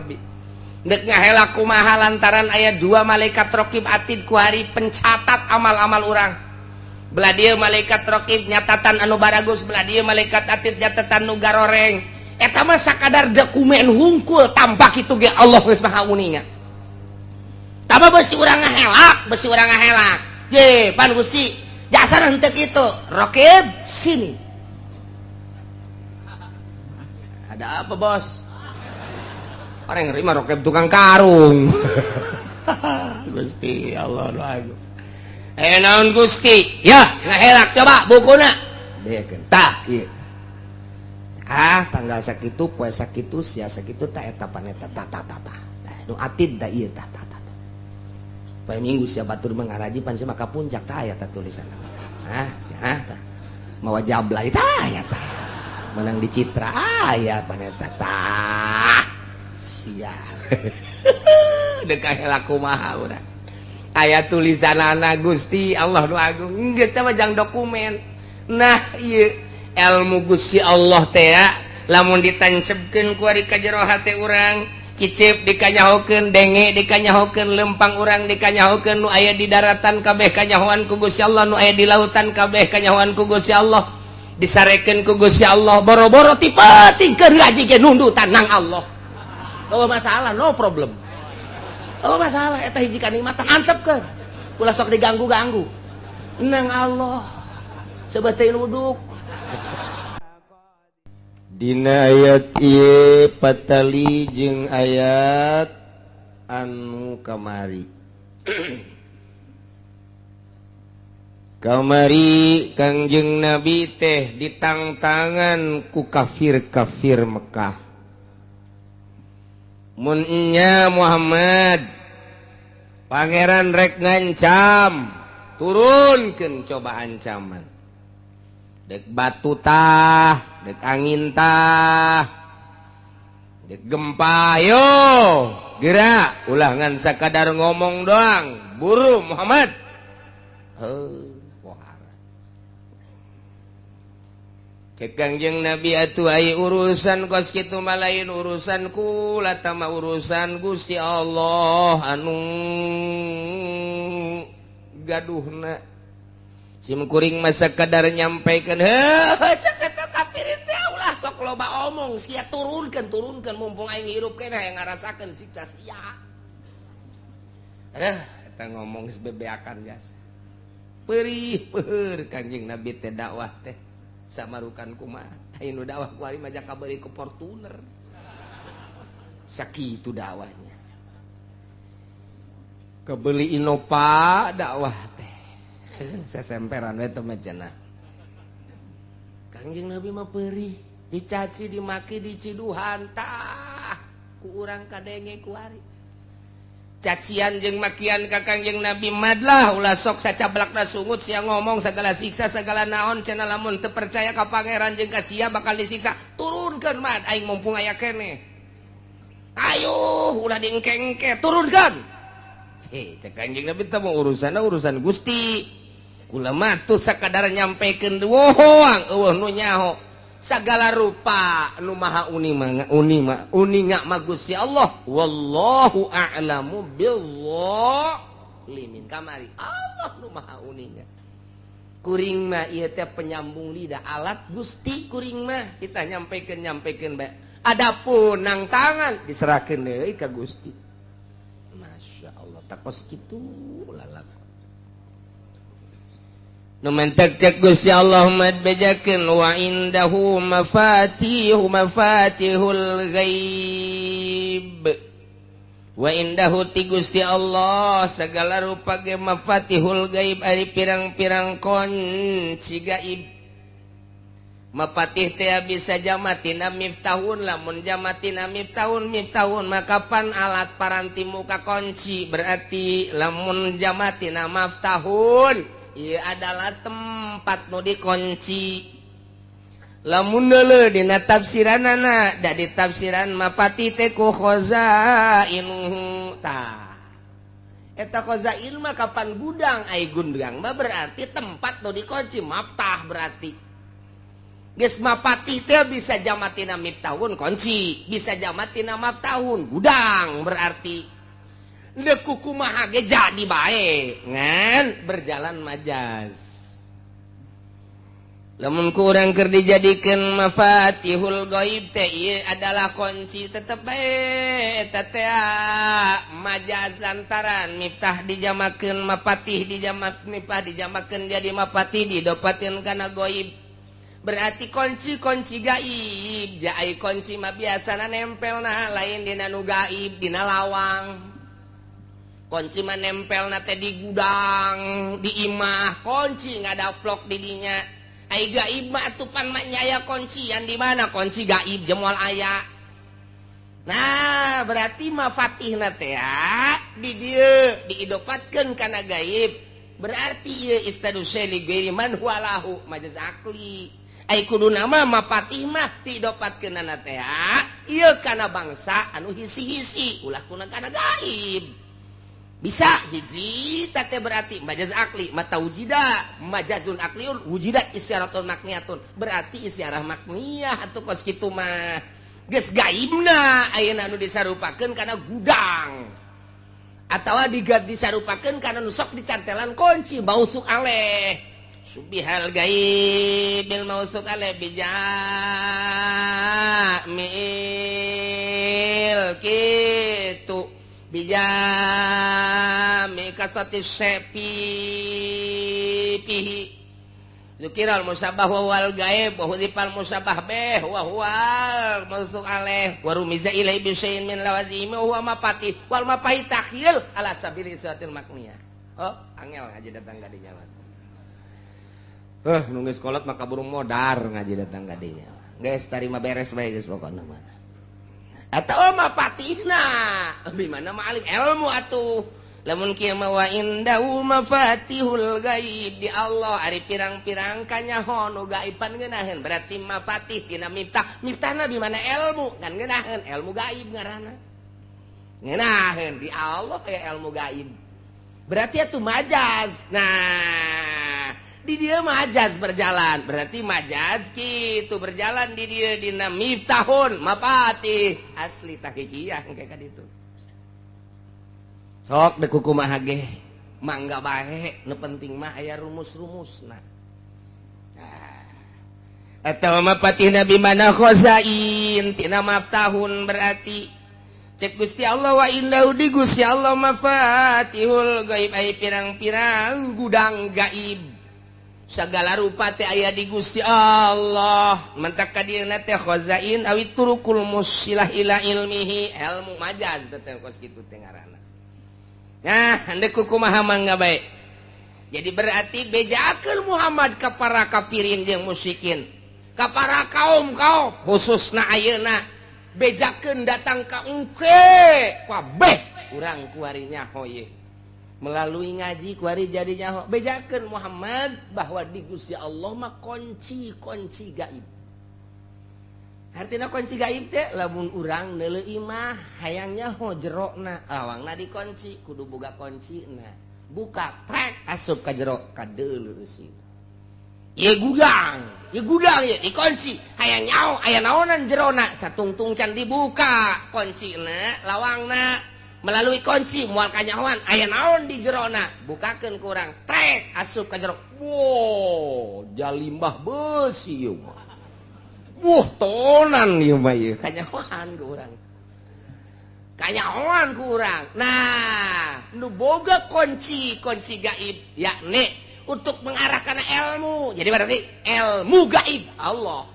Nabi. Dek ngahela kumaha lantaran aya dua malaikat rokib atid kuari pencatat amal-amal urang. Belah dieu malaikat rokib nyatatan anu baragus, belah dieu malaikat atid nyatatan nu garoreng. Eta mah sakadar dokumen hungkul tanpa kitu ge Allah geus maha uninga. Tama besi urang ngahelak, besi urang ngahelak. Je, pan Gusti, jasa henteu kitu. Rokib sini. Ada apa, Bos? Orang yang nerima rokib tukang karung. Gusti Allah nu agung. Eh naon Gusti? Ya, ngahelak coba bukuna. Bekeun. Tah, ieu. Ah, tanggal sakitu, poe sakitu, sia sakitu tah eta paneta tah tah tah tah. Nu atid tah ieu tah tah tah. Poe Minggu sia batur mengaraji pan sia maka puncak tah aya tah tulisan. Hah, sia tah. Mawa jablay tah aya tah. Menang di Citra aya paneta tah. Sia. Dek kahelak kumaha urang. Aya tulisanana Gusti Allah nu agung. Geus teh mah jang dokumen. Nah, ieu ilmu Gusti Allah teh lamun ditancepkeun ku ari ka jero hate urang, kicep dikanyahokeun, denge dikanyahokeun, lempang urang dikanyahokeun, nu aya di daratan kabeh kanyahoan ku Gusti Allah, nu aya di lautan kabeh kanyahoan ku Gusti Allah, disarekeun ku Gusti Allah, boro-boro tipe tingkeur ngaji ge nundutan nang Allah. Oh masalah, no problem. Oh masalah, eta hiji kanikmatan antepkeun. Ulah sok diganggu-ganggu. Nang Allah sebagai nuduk. Dina ayat ieu patali jeung ayat anu kamari. Kamari Kangjeng Nabi teh ditangtangan ku kafir-kafir Mekah. Mun nya Muhammad pangeran rek ngancam, turunkeun coba ancaman. Dek batu tah, dek angin tah, dek gempa, yo gerak, ulah ngan sakadar ngomong doang, buru Muhammad. Heuh, pohara. Cek Kangjeng Nabi atuh ai urusan kos kitu mah lain urusan kula, tama urusan Gusti Allah anu gaduhna. Sim kuring masa kadar nyampaikan, heuh cek eta kafirin teh ulah sok loba omong, sia turunkeun turunkeun mumpung aing hirup keneh hayang ngarasakeun siksa sia. Aduh, eta ngomong geus bebeakan jasa. Perih peuheur Kangjeng Nabi teh dakwah teh samarukan kumaha. Aya nu dakwah ku ari mah kabari ku Fortuner. Sakitu dakwahnya. Kebeli Innova dakwah teh. Sesemperan we teh mah cenah. Kangjeng Nabi mah perih, dicaci, dimaki, diciduhan tah ku urang kadenge ku ari. Cacian jeung makian ka Kangjeng Nabi madlah ulah sok sacablakna sungut sia ngomong segala siksa segala naon cenah lamun teu percaya ka pangeran jeung ka sia bakal disiksa. Turunkeun mad aing mumpung aya keneh. Ayo ulah diengke-engke turunkeun. Heh cek Kangjeng Nabi teh urusanna urusan Gusti. Kula mah tuh sakadar nyampekeun doang eueuh nu nyaho. Sagala rupa nu maha uni mah uni mah uninga mah Gusti Allah. Wallahu a'lamu bizzalimin. Kamari Allah nu maha uninga. Kuring mah ieu teh penyambung lidah alat Gusti kuring mah kita nyampekeun nyampekeun bae. Adapun nang tangan diserahkeun deui ka Gusti. Masya Allah takos kitu lalakon. Nu mentek cek Gusti Allah mad bejakeun wa indahu mafatihu mafatihul ghaib. Wa indahu ti Gusti Allah segala rupa ge mafatihul ghaib ari pirang-pirang kunci gaib. Mapatih teh bisa jamatina miftahun, lamun jamatina miftahun miftahun maka pan alat paranti muka kunci, berarti lamun jamatina maftahun ieu adalah tempat nu dikunci. Lamun deuleu dina tafsiranana da ditafsiran mapati teh ku khazainuhu tah. Eta khazain mah kapan gudang, ai gudang mah berarti tempat nu dikunci, maftah berarti. Geus mapatih teh bisa jamatina miftahun kunci, bisa jamatina maftahun gudang, berarti deuk kumaha ge jadi bae ngan berjalan majaz. Lamun kurang keur dijadikeun mafatihul gaib teh ieu adalah kunci, tetep bae eta teh majaz lantaran miftah dijamakeun mapatih, dijamak miftah dijamakeun jadi mapatih didopatin kana gaib. Berarti kunci-kunci gaib, jai kunci mah biasana nempelna lain dina nu gaib, dina lawang. Kunci mah nempelna teh di gudang, di imah, kunci ngadaplok di dinya. Ai gaib mah atupan mah nya aya kuncian di mana kunci gaib jemoal aya. Nah, berarti mafatihna teh di dieu diidopatkeun kana gaib. Berarti ieu istadu syai ghairi man huwa lahu majaz akli. Ai kudu nama mapatih mah didopatkeunana teh ieu kana bangsa anu hisi-hisi ulah kuna kana gaib. Bisa hiji teh berarti majaz akli mata wujida majazun akliun wujidat isyaratun makniyatun, berarti isyarah makniyah atuh kos kitu mah. Geus gaibna ayeuna anu disarupakeun kana gudang atawa disarupakeun kana nu sok dicantelan kunci mausuk aleh. Subihal gaibil mausuk aleh bijamil kitu bijami kasati sepi pihi zukiral musabah wa wal gaib wa hudifal musabah beh wa huwal mausuk aleh wa rumiza ilai bisyai'in min lawazimi wa huwa mapatih wal mapahi takhyil ala sabili isatil makniyah. Oh, angel ngaji datang ka dinya mah. Nunggu sekolah maka burung modar ngaji datang ka dinya. Geus tarima beres bae geus pokona mah. Atawa mapatihna bi mana ma'alim ilmu atuh. Lamun kieu mah wa indahu mafatihul gaib, di Allah ari pirang-pirang kanyaho nu gaiban ngeunaheun, berarti mafatih tina miftah. Miftahna bi mana ilmu kan ngeunaheun ilmu gaib ngaranna. Ngeunaheun di Allah aya ilmu gaib. Berarti atuh majaz. Nah, di dia majaz berjalan, berarti majaz gitu berjalan di dia dina miftahun mapatih asli tahqiqiyah kayak kaditu. Sok dek kumaha ge mangga bae, nu penting mah aya rumus-rumusna. Nah, atawa mapatih nabi mana khazain tina maftahun, berarti cek Gusti Allah wa innahu di Gusti Allah mafatihul gaib ai pirang-pirang gudang gaib. Segala rupa teh aya di Gusti Allah. Mentak ka dieuna teh khazain awi turukul musilah ila ilmihi, ilmu majaz teh kos kitu teh ngaranna. Nah, handek kumaha mangga bae. Jadi berarti bejakeun Muhammad ka para kafirin jeung musyrikin, ka para kaum-kaum khususna ayeuna bejakeun datang ka engke kabeh urang kuari nyaho ye. Melalui ngaji kuari jadi nyaho bejakeun Muhammad bahwa di Gusti Allah mah kunci-kunci gaib. Artina kunci gaib teh lamun urang neuleuh imah hayang nyaho jerokna, lawangna dikunci kudu boga kuncina. Buka trek asup ka jero kadeuleuh eusina. Ieu gudang ieu dikunci, hayang nyaho aya naonan jerona satungtung can dibuka kuncina lawangna. Melalui kunci mual kanyahoan aya naon di jerona bukakeun ku urang trek asup ka jero. Wow, jalimbah beusi ieu mah. Wah, tonan ieu mah ieu kanyahoan ku urang. Kanyahoan ku urang. Nah, nu boga kunci-kunci gaib yakni untuk mengarah kana ilmu. Jadi berarti ilmu gaib Allah.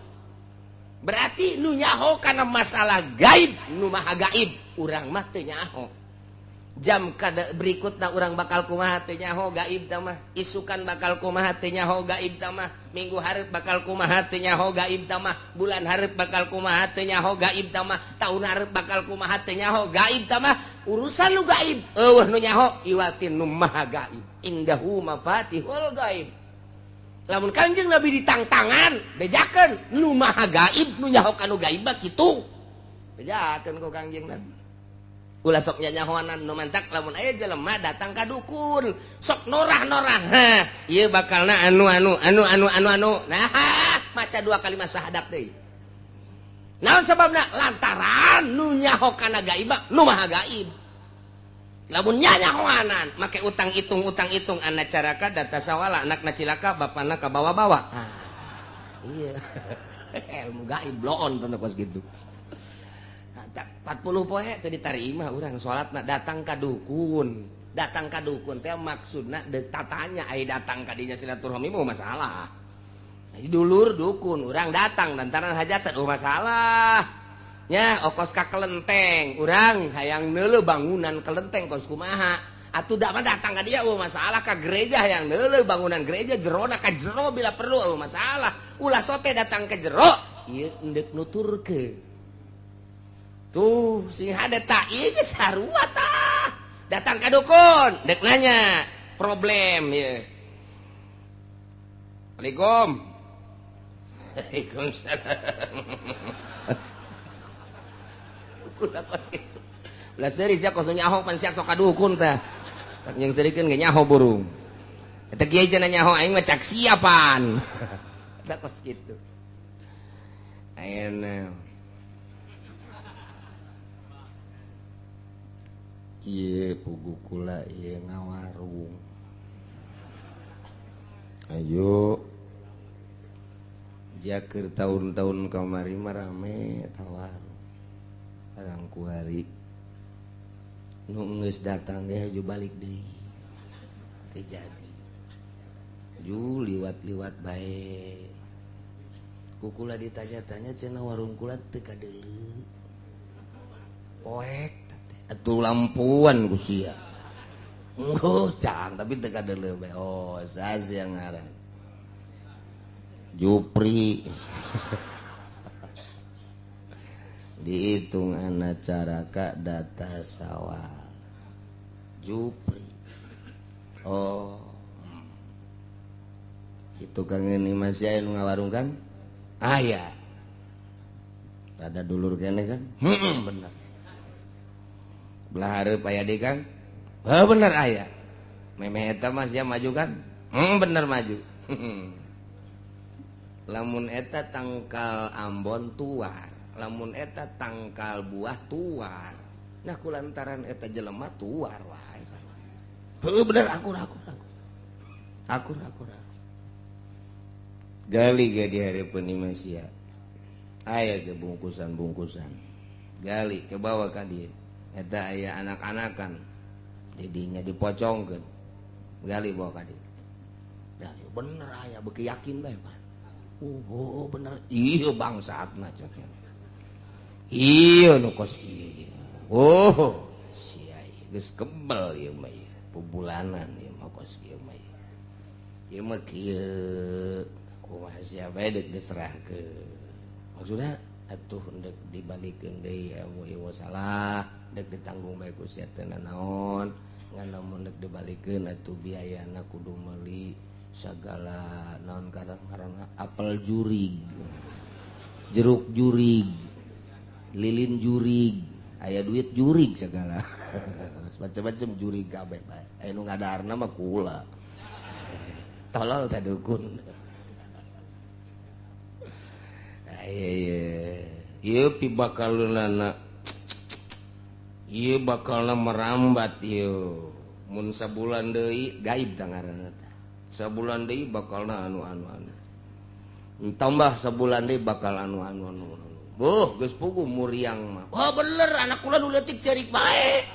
Berarti nu nyaho kana masalah gaib, nu maha gaib urang mah teu nyaho. Jam kada berikutna urang bakal kumaha teu nyaho gaib tah mah, isukan bakal kumaha teu nyaho gaib tah mah, minggu hareup bakal kumaha teu nyaho gaib tah mah, bulan hareup bakal kumaha teu nyaho gaib tah mah, taun hareup bakal kumaha teu nyaho gaib tah mah, urusan nu gaib eueuh nu nyaho iwatin nu maha gaib. Indahu mafatihul gaib. Lamun Kangjeng Nabi ditangtangan bejakeun nu maha gaib nu nyaho kanu gaib mah kitu. Bejakeun ku Kangjeng Nabi. Ulah sok nyanyahoanan nu mantak lamun aya jelema datang ka dukun sok norah-norah, ha ieu bakalna anu anu anu anu anu anu, nah maca maca dua kalimat syahadat deui. Naon sababna? Lantaran nu nyaho kana gaib nu maha gaib. Lamun nyanyahoanan make utang hitung anak caraka data sawala anakna cilaka bapana kabawa-bawa. Ah, iya. Ilmu gaib bloon teu kos kitu. 40 poe teu ditarima urang salatna datang ka dukun. Datang ka dukun teh maksudna deuk tatanya ai datang ka dinya silaturahmi mah masalah. Dulur dukun urang datang lantaran hajatan oh masalah. Nya okos ka kelenteng urang hayang neuleuh bangunan kelenteng kos kumaha. Atuh da mah datang ka dia oh masalah ka gereja hayang neuleuh bangunan gereja jerona ka jero bila perlu oh masalah. Ulah sote datang ke jero ieu endek nuturkeun. Tuh sing hade ta ieu geus sarua tah. Datang ka dukun dek nanya problem ieu. Assalamualaikum. Waalaikumsalam. Dukun apa sih? Ulah seuri sia kos nyaho pan sia sok ka dukun tah. Tak jeung seurikeun ge nyaho burung. Eta kiai cenah nyaho aing mah cak siapan. Eta kos kitu. Ayeuna kieu pugu kula ieu ngawarung. Ayo jakeur tahun-tahun kamari mah rame tawarung. Arang kuari nu geus datang ge haju balik deui. Teu jadi. Ju liwat-liwat bae. Ku kula ditanya-tanya cenah warung kula teu kadeuleu. Poek teh atuh lampuan ku sia. Enggeus cang tapi teu kadeuleu bae. Oh, sas yang ngaran. Jupri. Dihitung anak caraka data sawal. Jupri. Oh. Itu kang ini masih aya nu ngawarung kan? Aya. Ada dulur kene kan? Heeh, bener. Belah hareup aya deui kan? Heuh bener aya. Memeh eta mah sia maju kan? Heeh bener maju. Lamun eta tangkal ambon tuar, lamun eta tangkal buah tuar. Nah kulantaran eta jelema tuar wae. Heuh bener akur akur akur. Akur akur. Gali ge di hareupeun imah sia. Aya ge bungkusan-bungkusan. Gali ke bawah ka dieu. Eta aya anak-anakan. Didinya dipocongkeun. Gali bawa ka dieu. Gali bener aya beuki yakin bae, Pak. Oh, bener. Ieu bangsatna cek. Ieu nu kos kieu. Oh, sia geus kebel ieu mah ieu. Pubulanan ieu mah kos kieu mah ieu. Ieu mah kieu. Kumaha sia bae deuk diserahkeun. Maksudna atuh deuk dibalikeun deui ilmu ieu salah, deuk ditanggung bae ku sia teu nanaon. Ngan lamun deuk dibalikeun atuh biayana kudu meuli sagala naon karang-karang apel jurig, jeruk jurig, lilin jurig, aya duit jurig segala. Macam-macam jurig kabeh bae. Aya nu ngadaharna mah kula. Tolol ka dukun. Ieu ieu pibakaleunana. Ieu bakalna merambat ieu. Mun sabulan deui gaib tah ngaranna teh. Sabulan deui bakalna anu anu anu. Tambah sabulan deui bakal anu anu anu. Boh, geus puguh muriang mah. Wah bener anak kula nu leutik ceurik bae.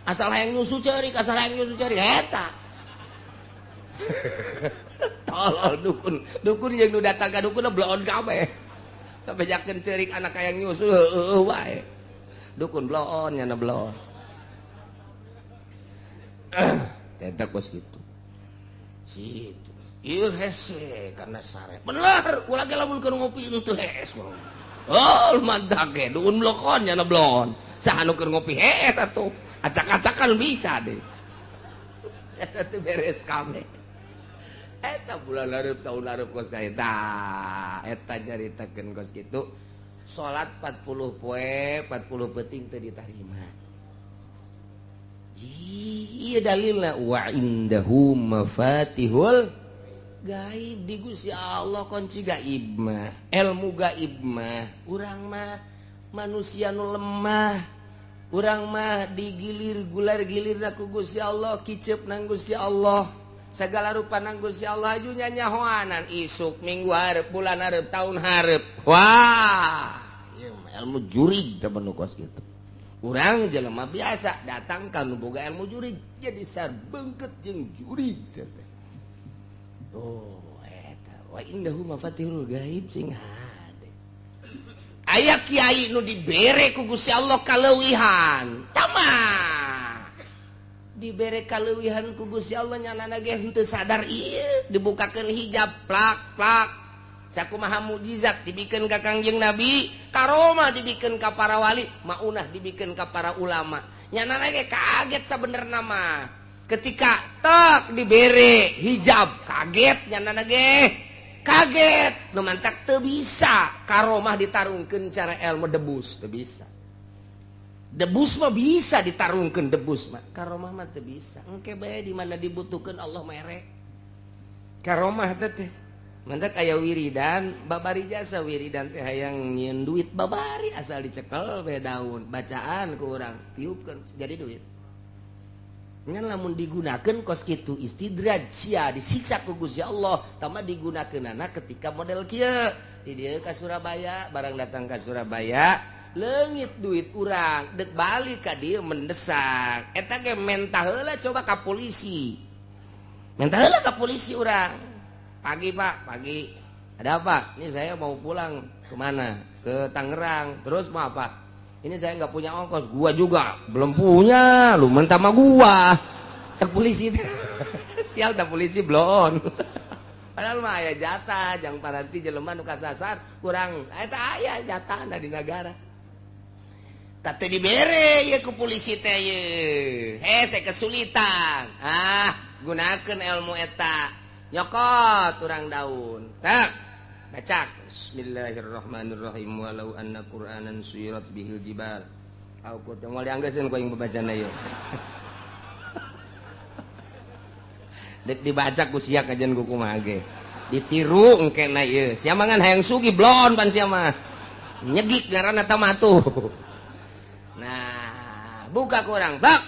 Asal hayang nyusu ceurik, asal hayang nyusu ceurik eta. Tolol dukun, dukun jeung nu datang ka dukun bloon kabeh. Kabejakeun ceurik anak hayang nyusu heueuh wae. Dukun bloon nyana bloon. Eta kos kitu. Situ. Ieu hese karena sare. Bener, kula ge lamun keur ngopi teu hees. Oh, mantak ge dukun blokon nyana bloon. Saha nu keur ngopi hees atuh. Acak-acakan bisa deh. Eta teu beres kabeh. Eta bulan hareup tahun hareup kos ka eta. Eta nyaritakeun kos kitu. Salat 40 poe, 40 peuting teu ditarima. Iya dalilna wa indahu mafatihul Gaib di Gusti Allah kunci gaib mah, ilmu gaib mah. Urang mah manusia nu lemah. Urang mah digilir gular gilir ku Gusti Allah, kicep nang Gusti Allah. Segala rupa nang Gusti Allah aju nyanyahoanan isuk minggu hareup bulan hareup tahun hareup. Wah, ieu mah ilmu jurig teh nu kos kitu. Urang jelema biasa datang ka nu boga ilmu jurig jadi sarbengket jeung jurig teh. Oh, eta wa indahu mafatihul gaib sing hade. Aya kiai nu dibere ku Gusti Allah kaleuwihan. Tamah. Dibere kaleuwihan ku Gusti Allah nyanana ge henteu sadar ieu dibukakeun hijab plak-plak. Sakumaha mukjizat dibikeun ka Kangjeng Nabi, karomah dibikeun ka para wali, maunah dibikeun ka para ulama. Nyanana ge kaget sabenerna mah. Ketika tak dibere hijab kaget nyanana ge kaget nu mantak teu bisa karomah ditarungkeun cara ilmu debus teu bisa. Debus mah bisa ditarungkeun debus mah, karomah mah teu bisa. Engke bae di mana dibutuhkeun Allah mere. Karomah teh teh mantak aya wiridan babari jasa wiridan teh hayang nyieun duit babari asal dicekel bae daun bacaan ku urang tiupkeun jadi duit. Ngan lamun digunakeun kos kitu istidraj sia disiksa ku Gusti Allah tama digunakeunana ketika model kieu di dieu ka Surabaya barang datang ka Surabaya leungit duit urang dek balik ka dieu mendesak eta ge mentah heula coba ka polisi mentah heula ka polisi urang pagi Pak pagi ada apa ini saya mau pulang kemana ke Tangerang terus mau apa ini saya nggak punya ongkos, gua juga belum punya, lu mentah sama gua. Cek polisi, sial dah polisi blon. Padahal mah aya jatah, jang paranti jelema nu kasasar kurang, eta aya jatah na di negara. Tah teu dibere ye ku polisi teh ye. Hese kesulitan. Ah, gunakeun ilmu eta. Nyokot urang daun. Tak, bacak. Bismillahirrahmanirrahim walau anna qur'anan suyirat bihil jibal au qut moal dianggeuskeun ku aing babacana ieu dek dibaca ku sia kajian ku kumaha ge ditiru engkena ieu sia mah ngan hayang sugih blon pan sia mah nyegik ngaranna tamatuh nah buka ku urang bak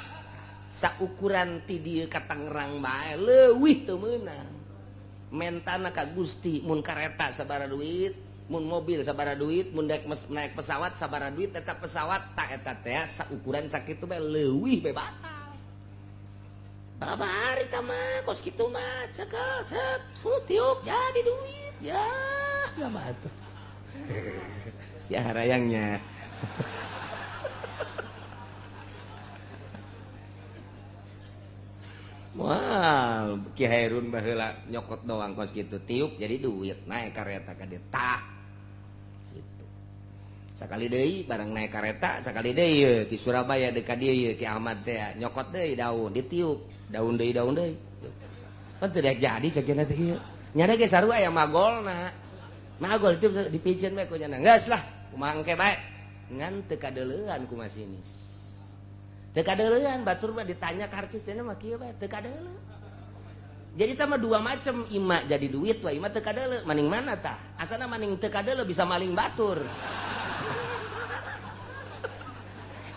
saukuran ti dieu ka Tangerang bae leuwih teu meunang mentana ka Gusti mun kareta sabaraha duit mun mobil sabaraha duit mun naik pesawat sabaraha duit eta pesawat tak eta teh saukuran sakitu bae leuwih bae batal babari tah mah kos kitu mah cekel set tiup jadi duit ya mah atuh sia harayangnya Wah, Ki Hairun baheula nyokot doang kos kitu tiup jadi duit naik kareta ka dieu tah gitu. Sakali deui barang naik kareta sakali deui ye ti Surabaya deuk ka dieu ye Ki Ahmad teh nyokot deui daun ditiup daun deui daun deui. Pan teu jadi cek teh ieu. Nyana ge sarua aya magolna. Magol itu dipiceun bae ku nyana. Geus lah kumaha engke bae. Ngan teu kadeuleuan ku masinis. Teu kadeuleuan batur mah ditanya karcis teh mah kieu bae teu kadeuleu. Jadi tah mah dua macam ima jadi duit wa ima teu kadeuleu maning mana tah? Asana maning teu kadeuleu bisa maling batur.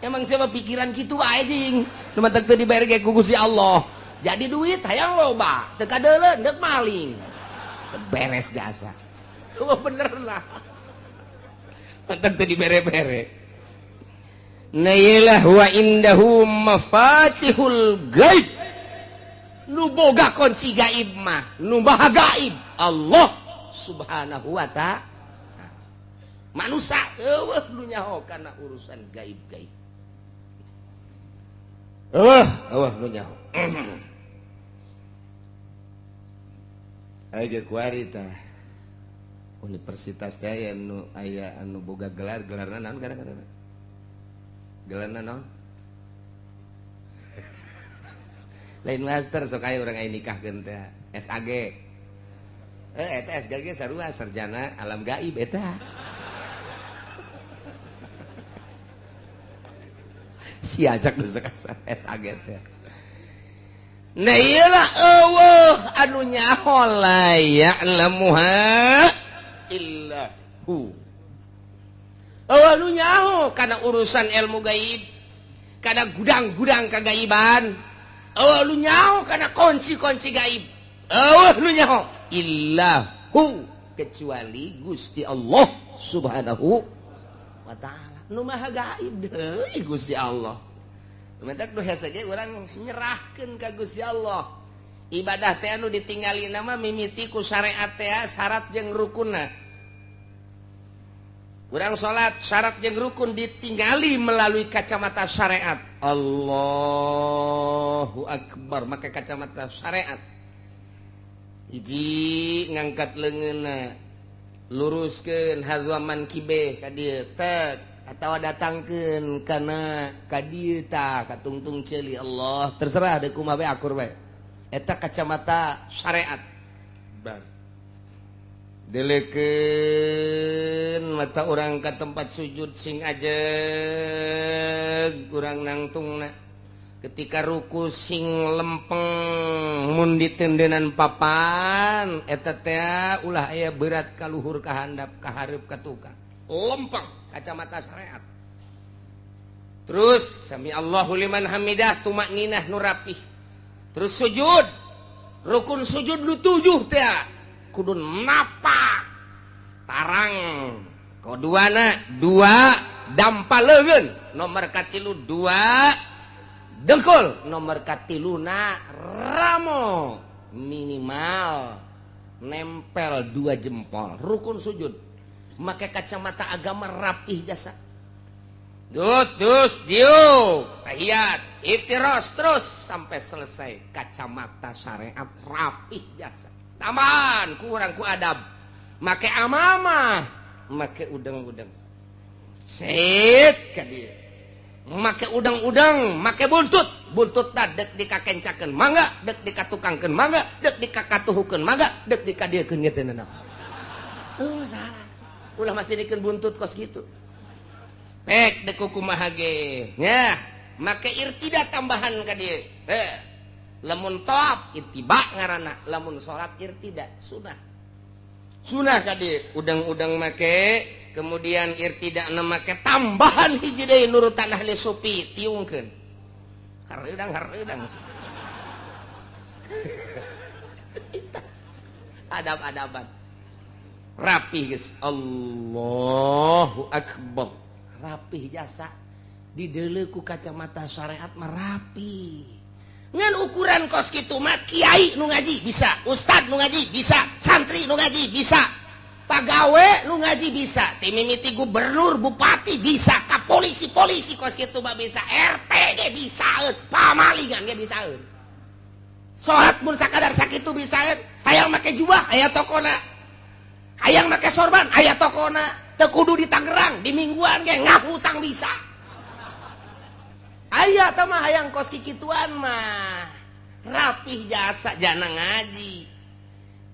Emang siapa pikiran kitu wae jing. Nu matak teu dibayar ge ku Gusti Allah. Jadi duit hayang loba, teu kadeuleu deuk maling. Beres jasa. Wah bener lah. Matak teu dibere-bere. Nailah wa indahu mafatihul gaib. Nu boga kunci gaib mah, nu maha gaib Allah Subhanahu wa ta'ala. Manusia eueuh nu nyaho kana urusan gaib-gaib. Eueuh, eueuh nu nyaho. Aya kuari tah. Universitas teh aya nu aya anu boga gelar, gelarna naon gara-gara? Gelarna naon? Lain master sok aya urang aya nikahkeun teh SAG. Eta SAG sarua sarjana alam gaib eta. Si ajak nu SAG teh. Nah iyalah eueuh anu nyaho la ya'lamuha illa hu. Eueuh nu nyaho kana urusan ilmu gaib, kana gudang-gudang kagaiban. Eueuh nu nyaho kana kunci-kunci gaib. Eueuh nu nyaho illa hu, kecuali Gusti Allah Subhanahu wa ta'ala. Nu maha gaib deui Gusti Allah. Mentak nu hese ge urang nyerahkeun ka Gusti Allah. Ibadah teh anu ditingali nama mimiti ku syariat teh syarat jeung rukunna. Urang salat syarat jeung rukun ditingali melalui kacamata syariat. Allahu akbar, make kacamata syariat. Hiji ngangkat leungeunna, luruskeun hadzaman kibe ka dieu tek atau datangkeun kana ka dieu tah ka tungtung ceuli Allah, terserah deui kumaha bae akur bae. Eta kacamata syariat. Bar delekeun mata urang ka tempat sujud sing ajeg urang nangtungna. Ketika ruku sing lempeng mun ditendenan papan eta teh ulah aya berat ka luhur ka handap ka hareup ka tukang. Lempeng kacamata syariat. Terus sami Allahu liman hamidah tumakninah nu rapih. Terus sujud, rukun sujud nu 7 teh kudu napak tarang koduana 2 dampa leungeun, nomor katilu 2 dengkul, nomor katiluna ramo minimal nempel 2 jempol. Rukun sujud make kacamata agama rapih jasa. Dut dus diu tahiyat itiros terus sampai selesai kacamata syariat rapih jasa. Tambahan kurang ku adab make amamah, make udang-udang set ka dieu, make udang-udang, make buntut, buntut ta dek dikakencakeun mangga, dek dikatukangkeun mangga, dek dikakatuhukeun mangga, dek dikadiekeun ge teu nanaon. Oh salah, ulah masih dikeun buntut kos kitu. Pek dek kumaha ge nya, make irtida tambahan ka dieu. Lamun tawaf ittiba ngaranna, lamun salat irtida sunah. Sunah ka dieu udang-udang make, kemudian irtida na make tambahan hiji deui nurutan ahli sufi tiungkeun. Hareudang-hareudang. Adab-adaban. Rapih geus. Allahu akbar. Rapih jasa dideuleu ku kacamata syariat mah rapi. Ngan ukuran kos kitu mah kiai nu ngaji bisa, ustad nu ngaji bisa, santri nu ngaji bisa, pagawe nu ngaji bisa, ti mimiti gubernur, bupati bisa, ka polisi-polisi kos kitu mah bisa, RT ge bisaeun, pamalingan ge bisaeun. Salat mun sakadar sakitu bisaeun, hayang make jubah aya tokona. Hayang make sorban aya tokona, teu kudu di Tangerang, di mingguan ge ngahutang bisa. Aya tah mah hayang kos kikituan mah rapih jasa jana ngaji.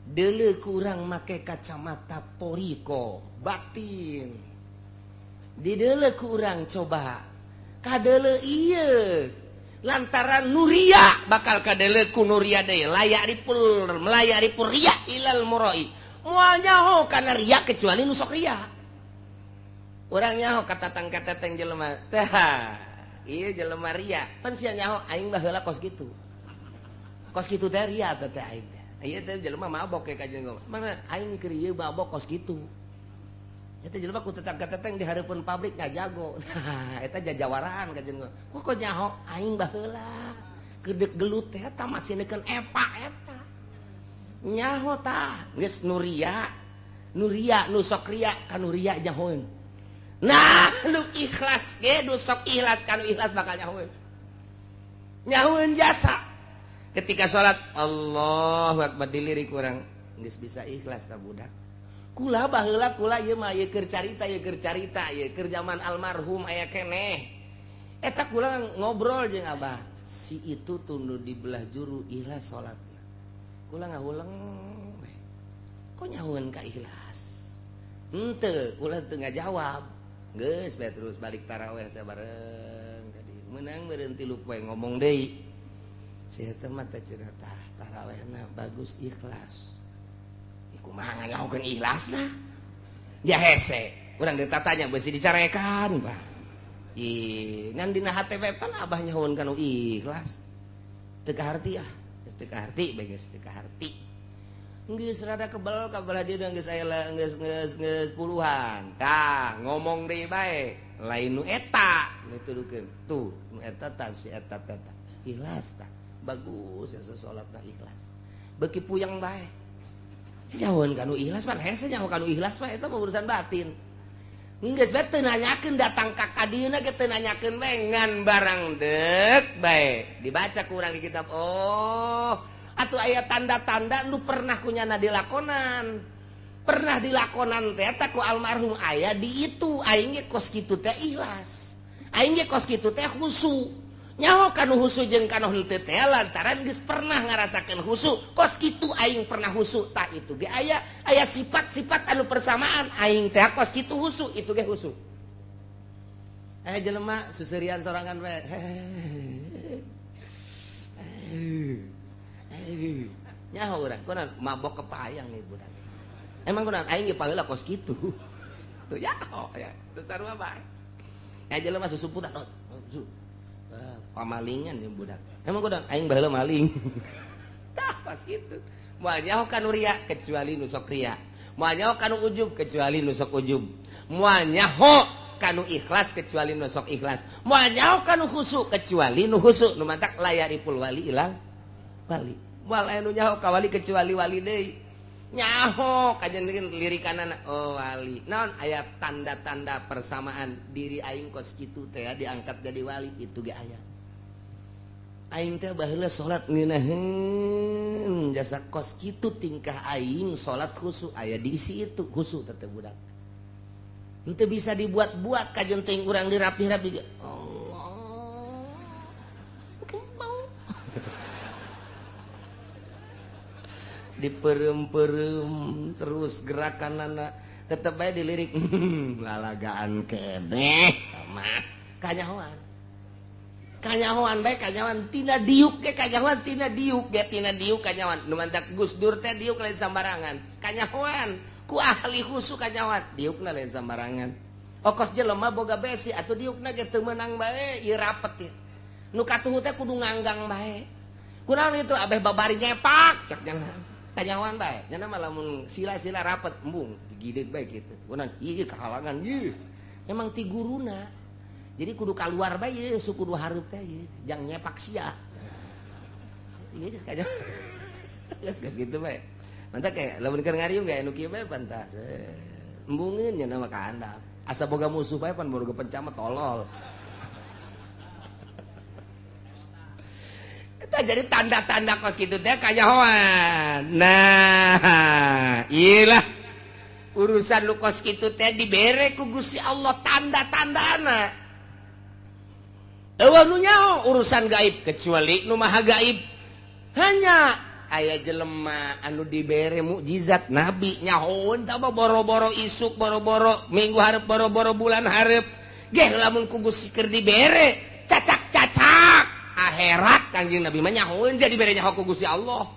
Deuleu kurang make kacamata toriko batin. Dideuleu kurang coba kadeuleu ieu lantaran nuria bakal kadeuleu ku nuria deui layak ripul melayak ripul riya ilal muroi. Moal nyaho kana riya kecuali nu sok riya. Urang nyaho katatang-katatang jelema teh. Iya jelema ria, pan sia nyaho aing baheula kos kitu. Kos kitu teh ria teh aing teh. Ieu teh jelema mabok ka jeung mana aing keur ieu mabok kos kitu. Eta jelema ku tetang-teteng di hareupeun pabrik ngajago. Nah, eta jajawaraan ka jeung. Kok nyaho aing baheula kedek gelut teh eta masih neukeun epa eta. Nyaho tah geus nu ria, nu ria nu sok ria ka nu ria nyahoeun. Nah, lu ikhlas ge, nu sok ikhlas kan ikhlas bakal nyahoeun. Nyahoeun jasa. Ketika salat Allahu akbar dilirik urang geus bisa ikhlas ta budak. Kula baheula kula ieu mah ieu keur carita ieu keur carita ieu keur zaman almarhum aya keneh. Eta kula ngobrol jeung abah, si itu tunduh di belah juru ikhlas salatna. Kula ngahuleng. Kok nyahoeun ka ikhlas? Henteu, kula teu ngajawab. Geus bae terus balik taraweh teh bareng tadi. Menang meureun 3 poe ngomong deui. Si eta mah teh cenah tah tarawehna bagus ikhlas. Kumaha nganyahokeun ikhlasna? Ya hese. Urang ditatanya beusi dicarekan, Pak. Ih, ngan dina hate we pan abah nyahoeun kana ikhlas. Teu kaharti ah, geus teu kaharti bae geus teu kaharti. Geus rada kebel ka belah dieu geus aya geus geus geus puluhan. Tah, ngomong deui bae, lain nu eta dituduhkeun. Tuh, nu eta tah si eta teh. Ikhlas tah. Bagus ya salatna ikhlas. Beuki puyeng bae. Nyahoeun kanu ikhlas pan hese nyaho kanu ikhlas mah eta mah urusan batin. Geus bae teu nanyakeun datang ka kadieuna ge teu nanyakeun bae ngan barang deuk bae. Dibaca ku urang di kitab. Oh, atuh aya tanda-tanda nu pernah kunyana dilakonan. Pernah dilakonan teh eta ku almarhum aya di itu aing ge kos kitu teh ikhlas. Aing ge kos kitu teh khusu. Nyaho kanu husu jeung kanu henteu teh lantaran geus pernah ngarasakeun husu kos kitu aing pernah husu tah itu ge aya aya sifat-sifat anu persamaan aing teh kos kitu husu itu ge husu. Aya jelema susurian sorangan we. Nyaho urang kunaon mabok kepayang nih budak. Emang kunaon aing ge paheula kos kitu. Tuh nyaho ya tuh sarua bae. Aya jelema susuputan pamalingan ya budak. Emang kudu aing baheula maling. Tah pas kitu. Moal nyaho kanu ria kecuali nu sok ria. Moal nyaho kanu ujub kecuali nu sok ujub. Moal nyaho kanu ikhlas kecuali nu sok ikhlas. Moal nyaho kanu khusu kecuali nu khusu. Nu mantak layaripul wali ilang wali. Moal aya nu nyaho ka wali kecuali wali deui. Nyaho kajen lirikanana oh wali. Naon aya tanda-tanda persamaan diri aing kos kitu teh diangkat jadi wali itu ge aya. Aing teh baheula salat ngeunaheun jasa kos kitu tingkah aing salat khusu aya di situ khusu teh budak. Henteu bisa dibuat-buat kajen teuing urang dirapih-rapih ge. Allah. Bau. Diperem-perem terus gerakanana tetep bae dilirik lalagaan keneh mah kanyahoan. Kanyahoan bae kanyahoan tina diuk ge kanyahoan tina diuk ge tina diuk kanyahoan nu mantak Gus Dur teh diuk lain sambarangan kanyahoan ku ahli khusu kanyahoan diukna lain sambarangan okos jelema boga besi atuh diukna ge teu meunang bae ieu rapet ieu nu katuhu teh kudu nganggang bae kunaon itu abeh babari nyepak cek jangan kanyahoan bae nya mah lamun sila-sila rapet embung digideg bae kitu kunaon ieu kahalangan ieu emang ti guruna. Jadi kudu keluar bae ye, su kudu hareup teh ye, jang nyepak sia. Ieu geus kaja. Geus geus kitu bae. Mantap kayak lamun keur ngariung ge anu kieu bae pantas. Embungeun nya nama ka handap. Asa boga musuh bae pan boga penca mah tolol. Eta jadi tanda-tanda kos kitu teh kanyahoan. Nah, ieu lah urusan lu kos kitu teh dibere ku Gusti Allah tanda-tandana. Eueuh nu nyaho urusan gaib kecuali nu maha gaib. Hanya aya jelema anu dibere mukjizat nabi nyahoeun tah boro-boro isuk boro-boro minggu hareup boro-boro bulan hareup. Geh lamun ku Gusti keur dibere cacak-cacak akhirat Kangjeng Nabi mah nyahoeun jadi bere nyaho ku Gusti Allah.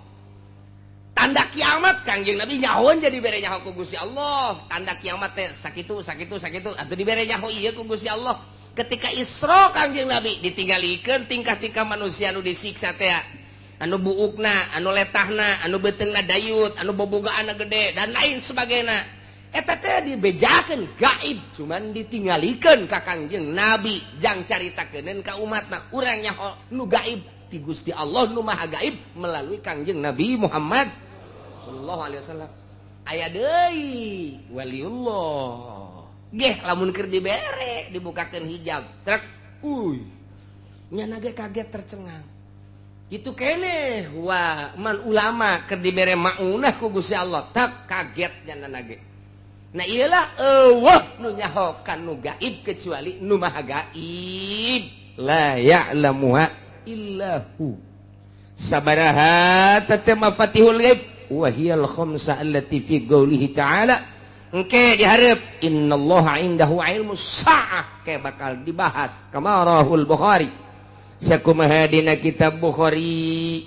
Tanda kiamat Kangjeng Nabi nyahoeun jadi bere nyaho ku Gusti Allah. Tanda kiamat teh sakitu sakitu sakitu atuh dibere nyaho ieu ku Gusti Allah. Ketika Isra Kangjeng Nabi ditinggalikeun tingkah-tingkah manusia anu disiksa teh anu buukna, anu letahna, anu beuteungna dayut, anu bobogaanna gede dan lain sebagainya. Eta teh dibejakeun gaib cuman ditinggalikeun ka Kangjeng Nabi jang caritakeun ka umatna urang nyaho nu gaib ti Gusti Allah nu maha gaib melalui Kangjeng Nabi Muhammad sallallahu alaihi wasallam. Aya deui waliullah. Geh lamun keur dibere dibukakeun hijab trek uy nyana ge kaget tercengang kitu keneh wa man ulama keur dibere maunah ku Gusti Allah tak kaget nyana ge. Nah iyalah eueuh nu nyaho ka nu gaib kecuali nu maha gaib la ya'lamuha illa hu sabaraha tatama fatihul ghaib wa hiyal khamsa allati fi qoulihi ta'ala. Engke diharap innallaha indahu ilmu sa'ah kayak bakal dibahas kamarahul Bukhari. Sakumaha dina kitab Bukhari